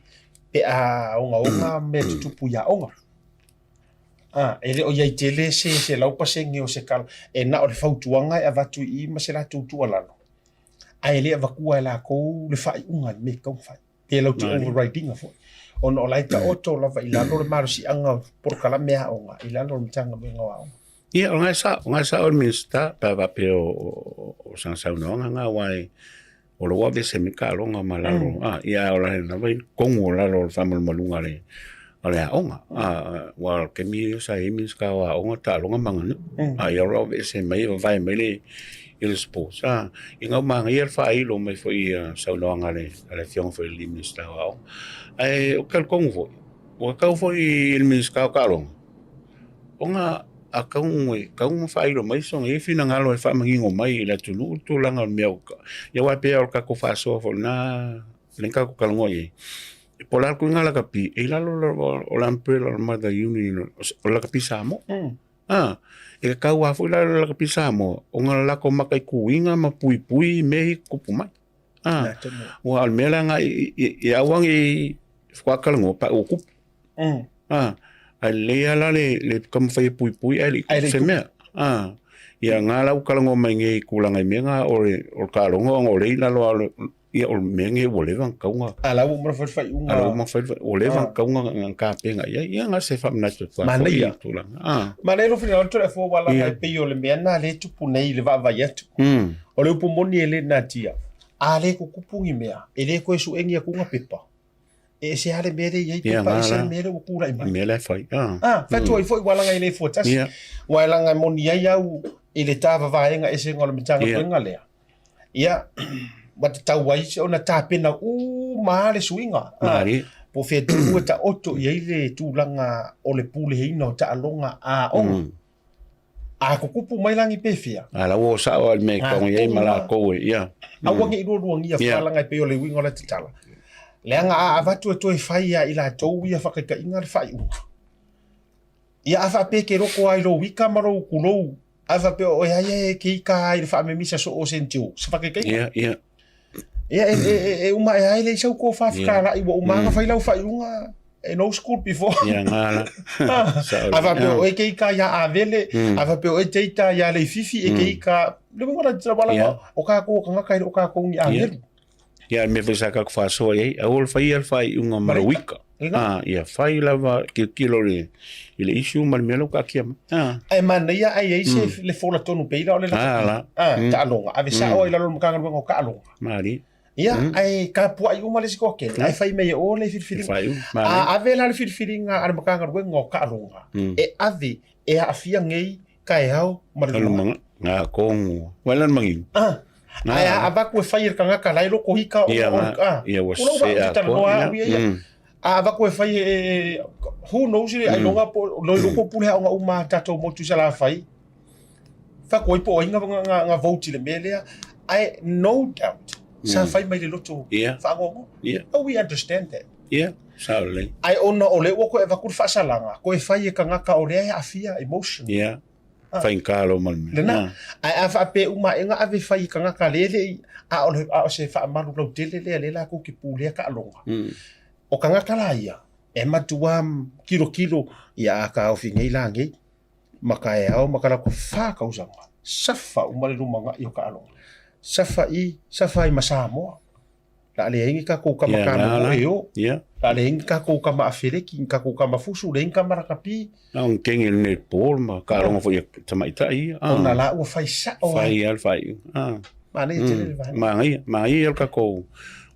pe a ogaoga mea tutupu i aoga. A, e le o i ai tele se 100% o se kala, e na o le fautuaga e avatu i i ma se latou tuualalo, ae le avatua e lakou le faaiuga i le mea e tatau ona fai, pe latou te override ina foi, ona o la e taoto lava i lalo le malosiaga o polokalame aoga i lalo o le Matagaluega o Aoga. Ia, o lena e sao le Minisita pe a faapea o sana saunoaga lena, aua e o lo o aveese mai taaloga ma lalo, a, ia o la lava i totonu o lalo o le faamalumaluga a le aoga. A, aua o le taimi lea sa i ai Minisita o Aoga, Taaloga ma Aganuu, a ia o la ua aveese mai vavae mai le i le sports, a, ina ua manaia le faailo mai foi i saunoaga a le Afioga foi i le Minisita o Aoga. Ae ou te talitonu foi, ua tatau foi i le Minisita o Taaloga ona a tau e tau ona faailo mai sona ia finagalo e faamanino mai i le atunuu le tulaga o le mea ia aua e pei lava o le tatou faasoa foi lena lea na tatou talanoa i ai. Po o le a le tuiga lakapi e i lalo lava o le umbrella o le Mother Union o le lakapi Samoa. A, e tatau lava foi la le lakapi Samoa ona latou mataituina ma puipui mea ia e tutupu mai. A, aua o le mea la lena i aua ne i faatoa talanoa pe a ua tupu. A, ae lelei lava la le taumafai e puipui ae le i tupu se mea. A, ia na la ua talanoa mai nei i tulaga i mea na o le taaloga ona o lea e i lalo lava o le, ia o le mea nei ua leva ona tatau ona... A la ua uma ona fai le faaiuga. A la ua uma ona fai le faaiuga, ua leva ona tatau ona tapena i ai. Ia na o se faamanatu atu lava foi i tulaga. A. Manaia lou finagalo Toleafoa aua leaga e pei o le mea lena lea e tupu nei i le vaavaai atu. O le upu moni e le natia, a le tutupu ni mea, e le toe suegi atu na pepa. E ese lava le mea lea e i ai pepa, ese le mea lea ua tulai mai. Mea la e fai. Ah, fai atu ai foi ua laga e le fua tasi. Ua e laga e moni ai au i le tavavaega esega o le Matagaluega lea. Ia, ua tatau ai ona tapena uma lava le suiga. Po o fea tonu e taoto i ai le tulaga o le puleaina o taaloga a aoga. A tutupu mai la ni pefea. A la ua sao lava i le mea e tatau ona i ai ma latou e, ia. Aua ne i lualuagia falaga e pei o le uiga o le tatala. Leaga a avatu e toe fai ia i latou ia whakaitaiga le faaiuga. Ia a faapea e te loko lava i lou ika ma lou kulou, a faapea o ea ia e te ika ai i le faamemisa soo o sentio, se whakaitaiga. Ia, ia. Ia, e, e, e, e uma e ai le sau ko whawhikalai, ua uma anga whai lau whaiunga, e no school before. Ia, ngā la. A faapea o e te ika ia Avele, a faapea o e te ika ia Leififi, e te ika, le uiga la te wala, o kākou o kangaka i le o kākou ni āngelu. Ia, le mea foi sa kākou faasoa i ai, aua le faia le faaiuga ma le uika. Ah, ia fai lava tilotilo i le issue ma le mea la ua taatia mai. Ah. Ae manaia ae i ai se le fola tonu pei la o le lakapi. Ah, taaloga. Ave sao ai i lalo o le Matagaluega o Taaloga. Malie. Ia, ae tapuai uma le isi toatele, ae fai mai e o le filifiliga. A ave la le filifiliga a le Matagaluega o Taaloga, e ave e aafia nei taeao ma le lumanai. Ngā kongo. Wai lan mangi. Ah. Ae a avatu e fai e le tagata la e loko hika o Ia, o ah. ia ua O lou se vaa a talanoa koa. au ia ia. A avatu e fai e who knows le ailoga po lo loko pule aoga uma a tatou motu i Salafai. Fako ai po o ai nga nga nga vote i le mea lea. Ae no doubt sa fai mai le loto faanoanoa. Ia. Oh, we understand that. Ia, sao lelei. Ae ona o lea ua koe avatu le faasalaga, koe fai e tagata o lea e aafia emotion. Ia, faigata lou ma le mea. Lena. Ae a faapea uma aega ave fai i tagata lea e le i, a o le, a o se faamalu lautele lea lea latou te pulea taaloga. O tagata la ia, E matuā kilokilo ia a kaofi nei la nei ma ka e ao ma ka lako whā kausaga. Safa uma le lumangaʻi o kaaloga. Safa i, safa ai ma Samoa. La le ai ni kakou kama Ia, kama la, la. mo e o. Ia. La le ai ni kakou kama afeleki, ni kakou kama fusu, le ai ni kama rakapi. Na on kenge le netball ma kaaloga foi a tamaitai ia. Ah. Ona la ua fai sa'o ai. Fai lava le faaiuga. Ah. Manaia tele le vaega. Manaia, manaia le tatou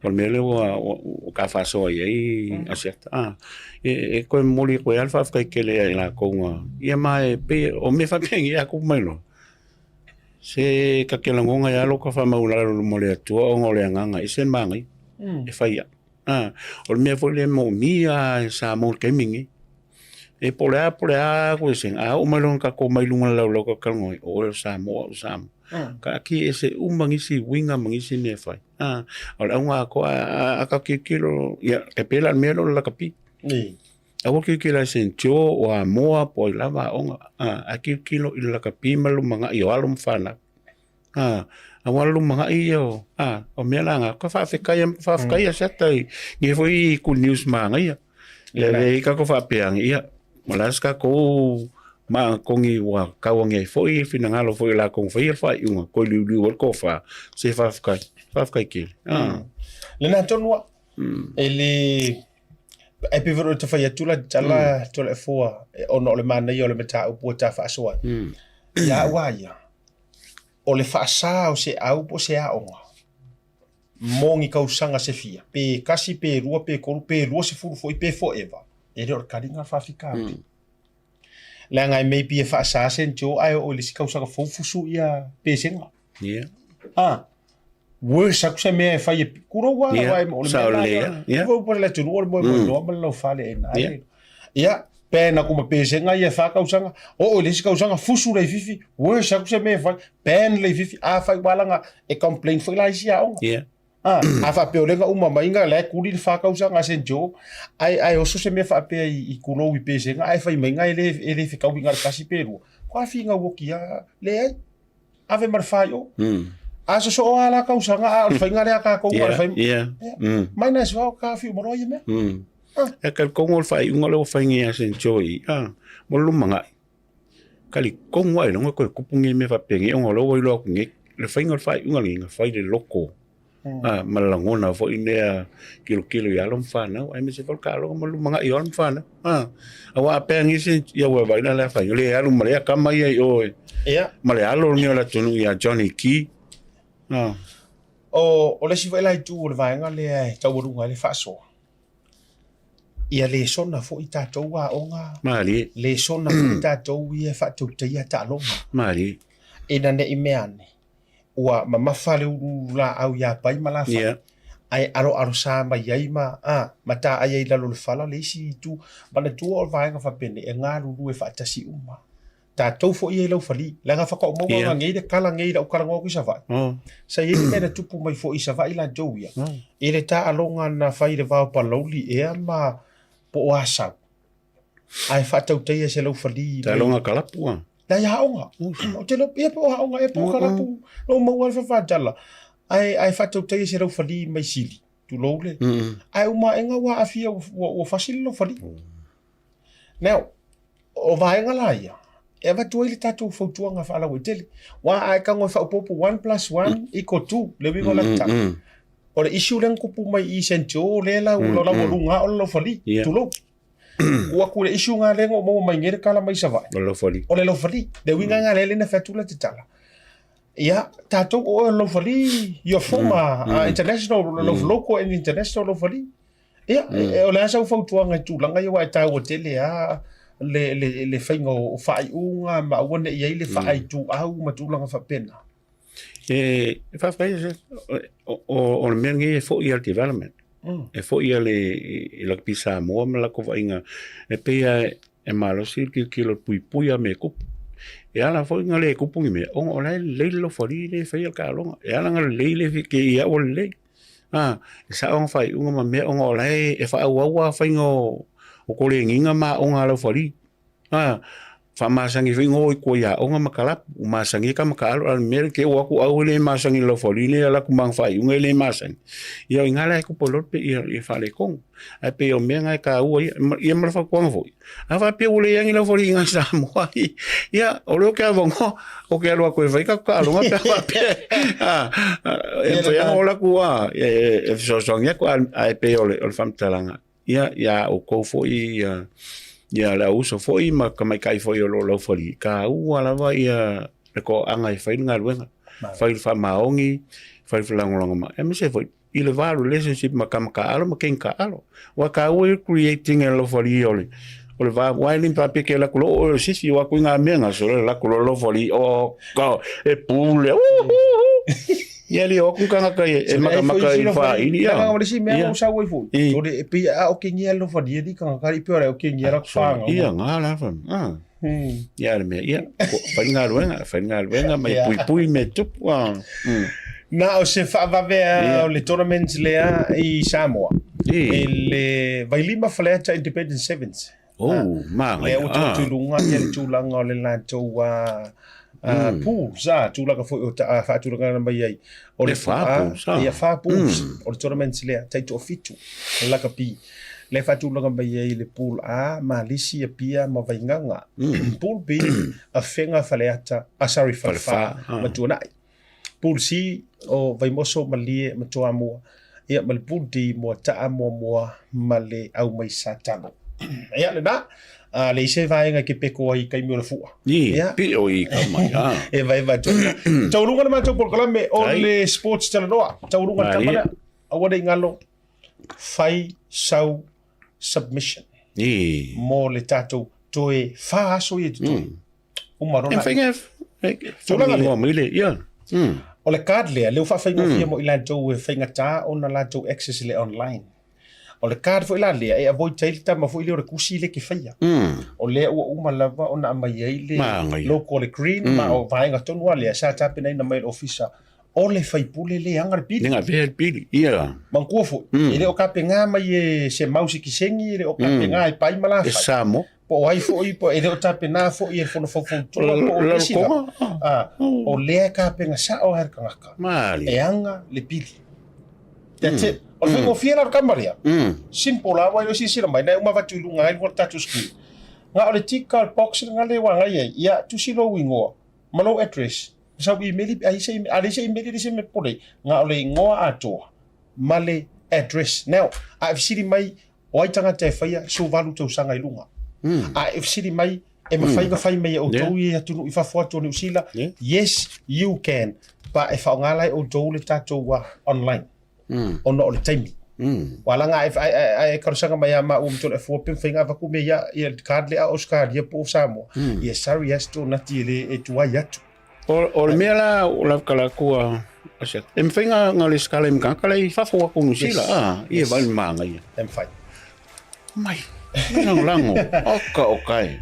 o le mea lea ua ua ka faasoa i ai Asiata. Ah. E e toe momoli atu ai lava le faafetai tele ia i latou na ia ma e pei o mea faapena a tupu mai loa. Se ta te lagona ai lava lota faamaualalo i luma o le Atua ona o le agaga e ese le manaia e fai ai. A, o le mea foi lea e moomia lava e Samoa i le taimi lenei. E po o le a po o le a eseesega, a oo mai loa ina tatou omai i luga o le laulau tatou talanoa ai, o oe o Samoa, o au o Samoa. Taatia ese uma nisi uiga ma nisi mea e fai. A, o le auga atoa, a tatou tilotilo, ia, e pei la o le mea lea o le lakapi. Aua tilotilo ia Saint Joe, o Amoa po o ai lava aoga, a, ae tilotilo i le lakapi ma le lumanai o alo ma fanau. A, aua le lumanai ia o, a, o mea la na, ka faafetai, faafetai ia Siata i nei foi good news manaia. Ia le i tatou faapea, ia, o le a se tatou maagatogi ua tauagi ai foi finagalo foi o latou na faia le faaiuga, toe liuliu ai le tofa, se faafetai, faafetai tele. A. Lena tonu lava, e le Ae pei foi ona ta fai atu la tala Toleafoa ona o le manaia o le mataupu ua ta faasoa ai. Ia au a ia, o le faasa o se au po o se aoga mo ni tausaga se fia, pe kasi, pe lua, pe tolu, pe 20 foi, pe forever, e le o le taliga o le faafitauli. Leaga e maybe e faasa se NGO ae oo i le isi tausaga fou fusu ia pesega. Yeah. Ah, worse aku se mea e fai e kurou a Yeah, wai o le sao mea lelei, la yeah. Ua upa le atunuu o le moemoe noa ma le laufale e na Yeah. Ia, ban aku ma pesega ia wha kausaga, oo i le isi kausaga fusu le ififi, worse aku se mea e fai, ban le ififi, a fai walanga e complain foi la isi aoga. Yeah. Ah, a faapea o lea na uma mai na la e kuli le wha kausaga a St. Joe, ai ai oso se mea faapea i kulou i pesega, ai fai mai nga e le e le whekau i ngā le kasi pe rua. Ko a whinga uoki a leai. Ave ma le whai o. A sosoo a la kausaga, a o le whainga lea ka kou, a le whai... Yeah, Yeah. yeah. Mai na se wao ka whiu moroa ia mea. E talitonu o le faaiuga lea ua fai ia St. Joe i, a, mo le lumanai. Talitonu lava ailoga toe tupu nei mea faapenei ona o lea ua iloa atu nei le faiga o le faaiuga lenei na fai i le loto a, ma le lagona foi lea tilotilo i alo ma fanau aemaise foi le taaloga ma le lumanai o alo ma fanau. A, aua a pea nisi ia ua vaai la lea faiga le alu ma lea kama ia i o e Ia. ma le alo lenei o le atunuu ia Johnny Key. A. O le isi foi la itu o le vaega lea e taualuga ai le faasoa, ia lesona foi tatou aoga, Malie. lesona foi tatou ia e faatautaia taaloga. Malie. Ina ne i mea ane, ua mamafa le uluulu laau ia Pai ma Lafai, ae aloalosa mai ai ma, a, ma taai ai i lalo o le fala le isi itu. Manatua o le vaega faapenei, e galulue faatasi uma. Tatou foi ia i Laufali, leaga faatoa maua yeah. Nei le kala nei lau kala ngoa ku i Savaii. Sa i ai le mea na tupu mai foi i Savaii latou ia. I le taaloga na fai i le vao Palauli ea ma po o Asau. Ae faatautaia se Laufali. Taaloga kalapu a. Nai aoga. O te ia po o aoga ea po o kalapu. Lou maua le fafatala. Ae ae faatautaia se Laufali mai Sili. Tulou le. Ae uma aega ua aafia ua fasi le Laufali. Now, o vaega la ia, e avatu ai le tatou fautuaga faalauaitele. Aua a e tago e faaopoopo one plus one equal two, le uiga o le tala. O le issue lea na tupu mai i St. Joe, lea la ua laualuga o le laufali, tulou. Tuu atu i le issue lena lea na ou maua mai nei le tala mai Savaii. O le laufali. O le laufali. Le uiga lena lea na fai atu la te tala. Ia, tatou o oe o le laufali, your former international, local and international laufali. Ia, o le a sau fautuaga i tulaga ia aua e taua tele lava le, le, le faiga o faaiuga ma aua ne i ai le faaituau ma tulaga faapena. E faafetai, o le mea lenei e foi lava i le development. E foi lava i Rugby Samoa ma le latou vaaiga, e pei lava e malosi le tilotilo i le puipui lava o mea e tupu. E ala foi ona le tupu ni mea, ona o la e lelei le lofalii lea e faia le taaloga. E ala ona lelei le kei au ua lelei. A, e sao ona faaiuga ma mea ona o la e faaauau lava faiga o koleniga ma aoga a Laufali. A, Faamasani foi ngo i kua ia onga ma kalapu. U masani e ka makaalo a le mea le ke o aku au e le masani i laufualii le ala ku maga faaiuga e le masani. Ia o i ina la e kupu ai loa le pe ia ia faaletonu. Ae pei o mea na e taua ia, ia ma le fautuaga foi. A faapea ua leai ni laufualii i ina i Samoa, ia o lea ou te avanoa, ou te alu atu e fai tatou taaloga pe a faapea e mafai lava ona ou alu atu e fesoasoani atu, ae pei o le faamatalaga, ia ia outou foi ia ia le auuso foi ma tamaitai foi o lo o laufali, taua lava ia le toaaga e fai le galuega, fai le faamaoni, fai le felagolagomai, aemaise foi i le va relationship ma tama taaalo ma teine taaalo. Ua taua ia creating e laufali o le o le va aua e le faapea ke alu atu loa o oe o le sisi o atu i ngā mea nga sole alu atu loa laufali o ka e pule Ia le o atu tagata e makamaka i le faaili ia. Leaga o le isi mea ua sau ai foi, o le e pei a okengia le lofalia ni tagata i pei o le okengia la whanga. Ia ngā la wha. Ah. Ia le mea, ia, fai galuega, fai galuega ma ia puipui mea tupu. Ah. Na o se faavavea o le tournament lea i Samoa. I le Vailima Faleata Independent Sevens. Oh, manaia. Lea ua tuu atu i luga ia le tulaga o le latou pools, tulaga foi o faatulagaina mai ai. O le fa pools. Ia fa pools o le tournament lea, tai toafitu lakapi. Lea faatulaga mai ai le pool A, Malisi, Apia ma Vaigaga. Pool B, Afega, Faleata, sorry, Falefa ma Tuanai. Pool C, o Vaimoso, Malie ma Toamua. Ia ma le Pool D, Moataa, Moamoa ma le Aumaisatalo. Ia lena, a leai se vaega e ke peko ai i taimi o le fua. Ia, pio i ka mai. E vaevae atu. Taualuga le matou polokalame o le Sports Talanoa. Taualuga le tama lea. Aua ne i galo, fai sau submission. Mo le tatou toe fa aso ia i totonu. Uma rona. E whainga tulaga lea. Mai le, ia. O le card lea, lea ua faafaigofie mo i latou e faigata ona latou access i le online. O le card foi la lea e avoid ai le tama foi lea o le kusi lea ke faia. O lea ua uma lava ona aumai ai le logo o le green ma o vaega tonu lava lea sa tapenaina mai e le ofisa o le faipule le aga le pili. Le gavea le pili, ia. Manatua foi, e le o tapena mai e se mau sikisengi, e le o tapena e Pai ma Lafai. E Samoa. Po o ai foi, po e le o tapena foi e le Fono Faufautua po o nisi lava. O lea e tapena sao lava e le tagata. Malie. E aga le pili. That's it. O le faigofie la o le tama lea. Simple lava, e le o silasila mai, na e uma avatu i luga ai luga o le tatou screen. Na o le tick o le box lena lea ua agai ai, ia tusi lou igoa ma lou address, sau email, a leai se email e leai se mea popole ai, na o le igoa atoa ma le address. Now, a e fesili mai o ai tagata e faia 18 tausaga i luga. A e fesili mai e mafai ona fai mai e outou i atunuu i fafo atu o Niu Sila, yes you can, but e faaaoga la e outou le tatou online ona o le taimi. Ua ala a e talosaga mai ia maua ma Toleafoa pe mafai ona avatu mea ia, ia le card lea a Australia po o Samoa. Ia sorry Asto nati e le e tuai atu. O le mea la o la kala kua e mafai nga lesitala i matata la i fafo atu o Niu Sila a ia vai le manaia. E mafai. Mai, mai lagolago. Oka oka e.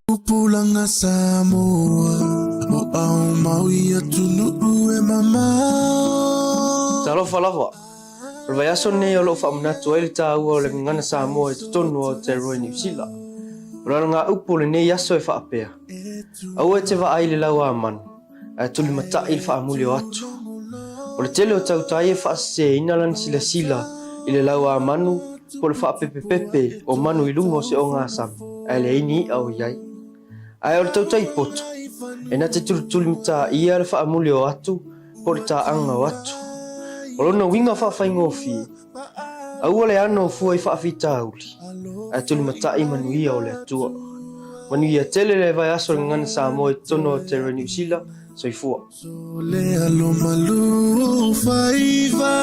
Tupulaga Samoa o ao mau i atunuu e mamao. Talofa lava. O le vaiaso lenei o lo o faamanatu ai le taua o le gagana Samoa i totonu o Aotearoa i Niu Sila. O lalogaupu o lenei aso e faapea, Aua e te vaai i le lau a manu, ae tulimatai i le faamuli o atu. O le tele o tautai e faaseseina lana silasila i le lau a manu po o le faapepepepe o manu i luga o se ogasami ae leai ni i'a o i ai. Ae o le tautai poto, e na te tulitulimataia le faamuli o atu po o le taaga o atu. O lona uiga faafaigofie, aua le ano o fua i faafitauli, ae tulimatai manuia o le Atua. Manuia tele le vaiaso o le Gagana Samoa i totonu o Aotearoa Niu Sila. Soifua. Le alo malu faiva.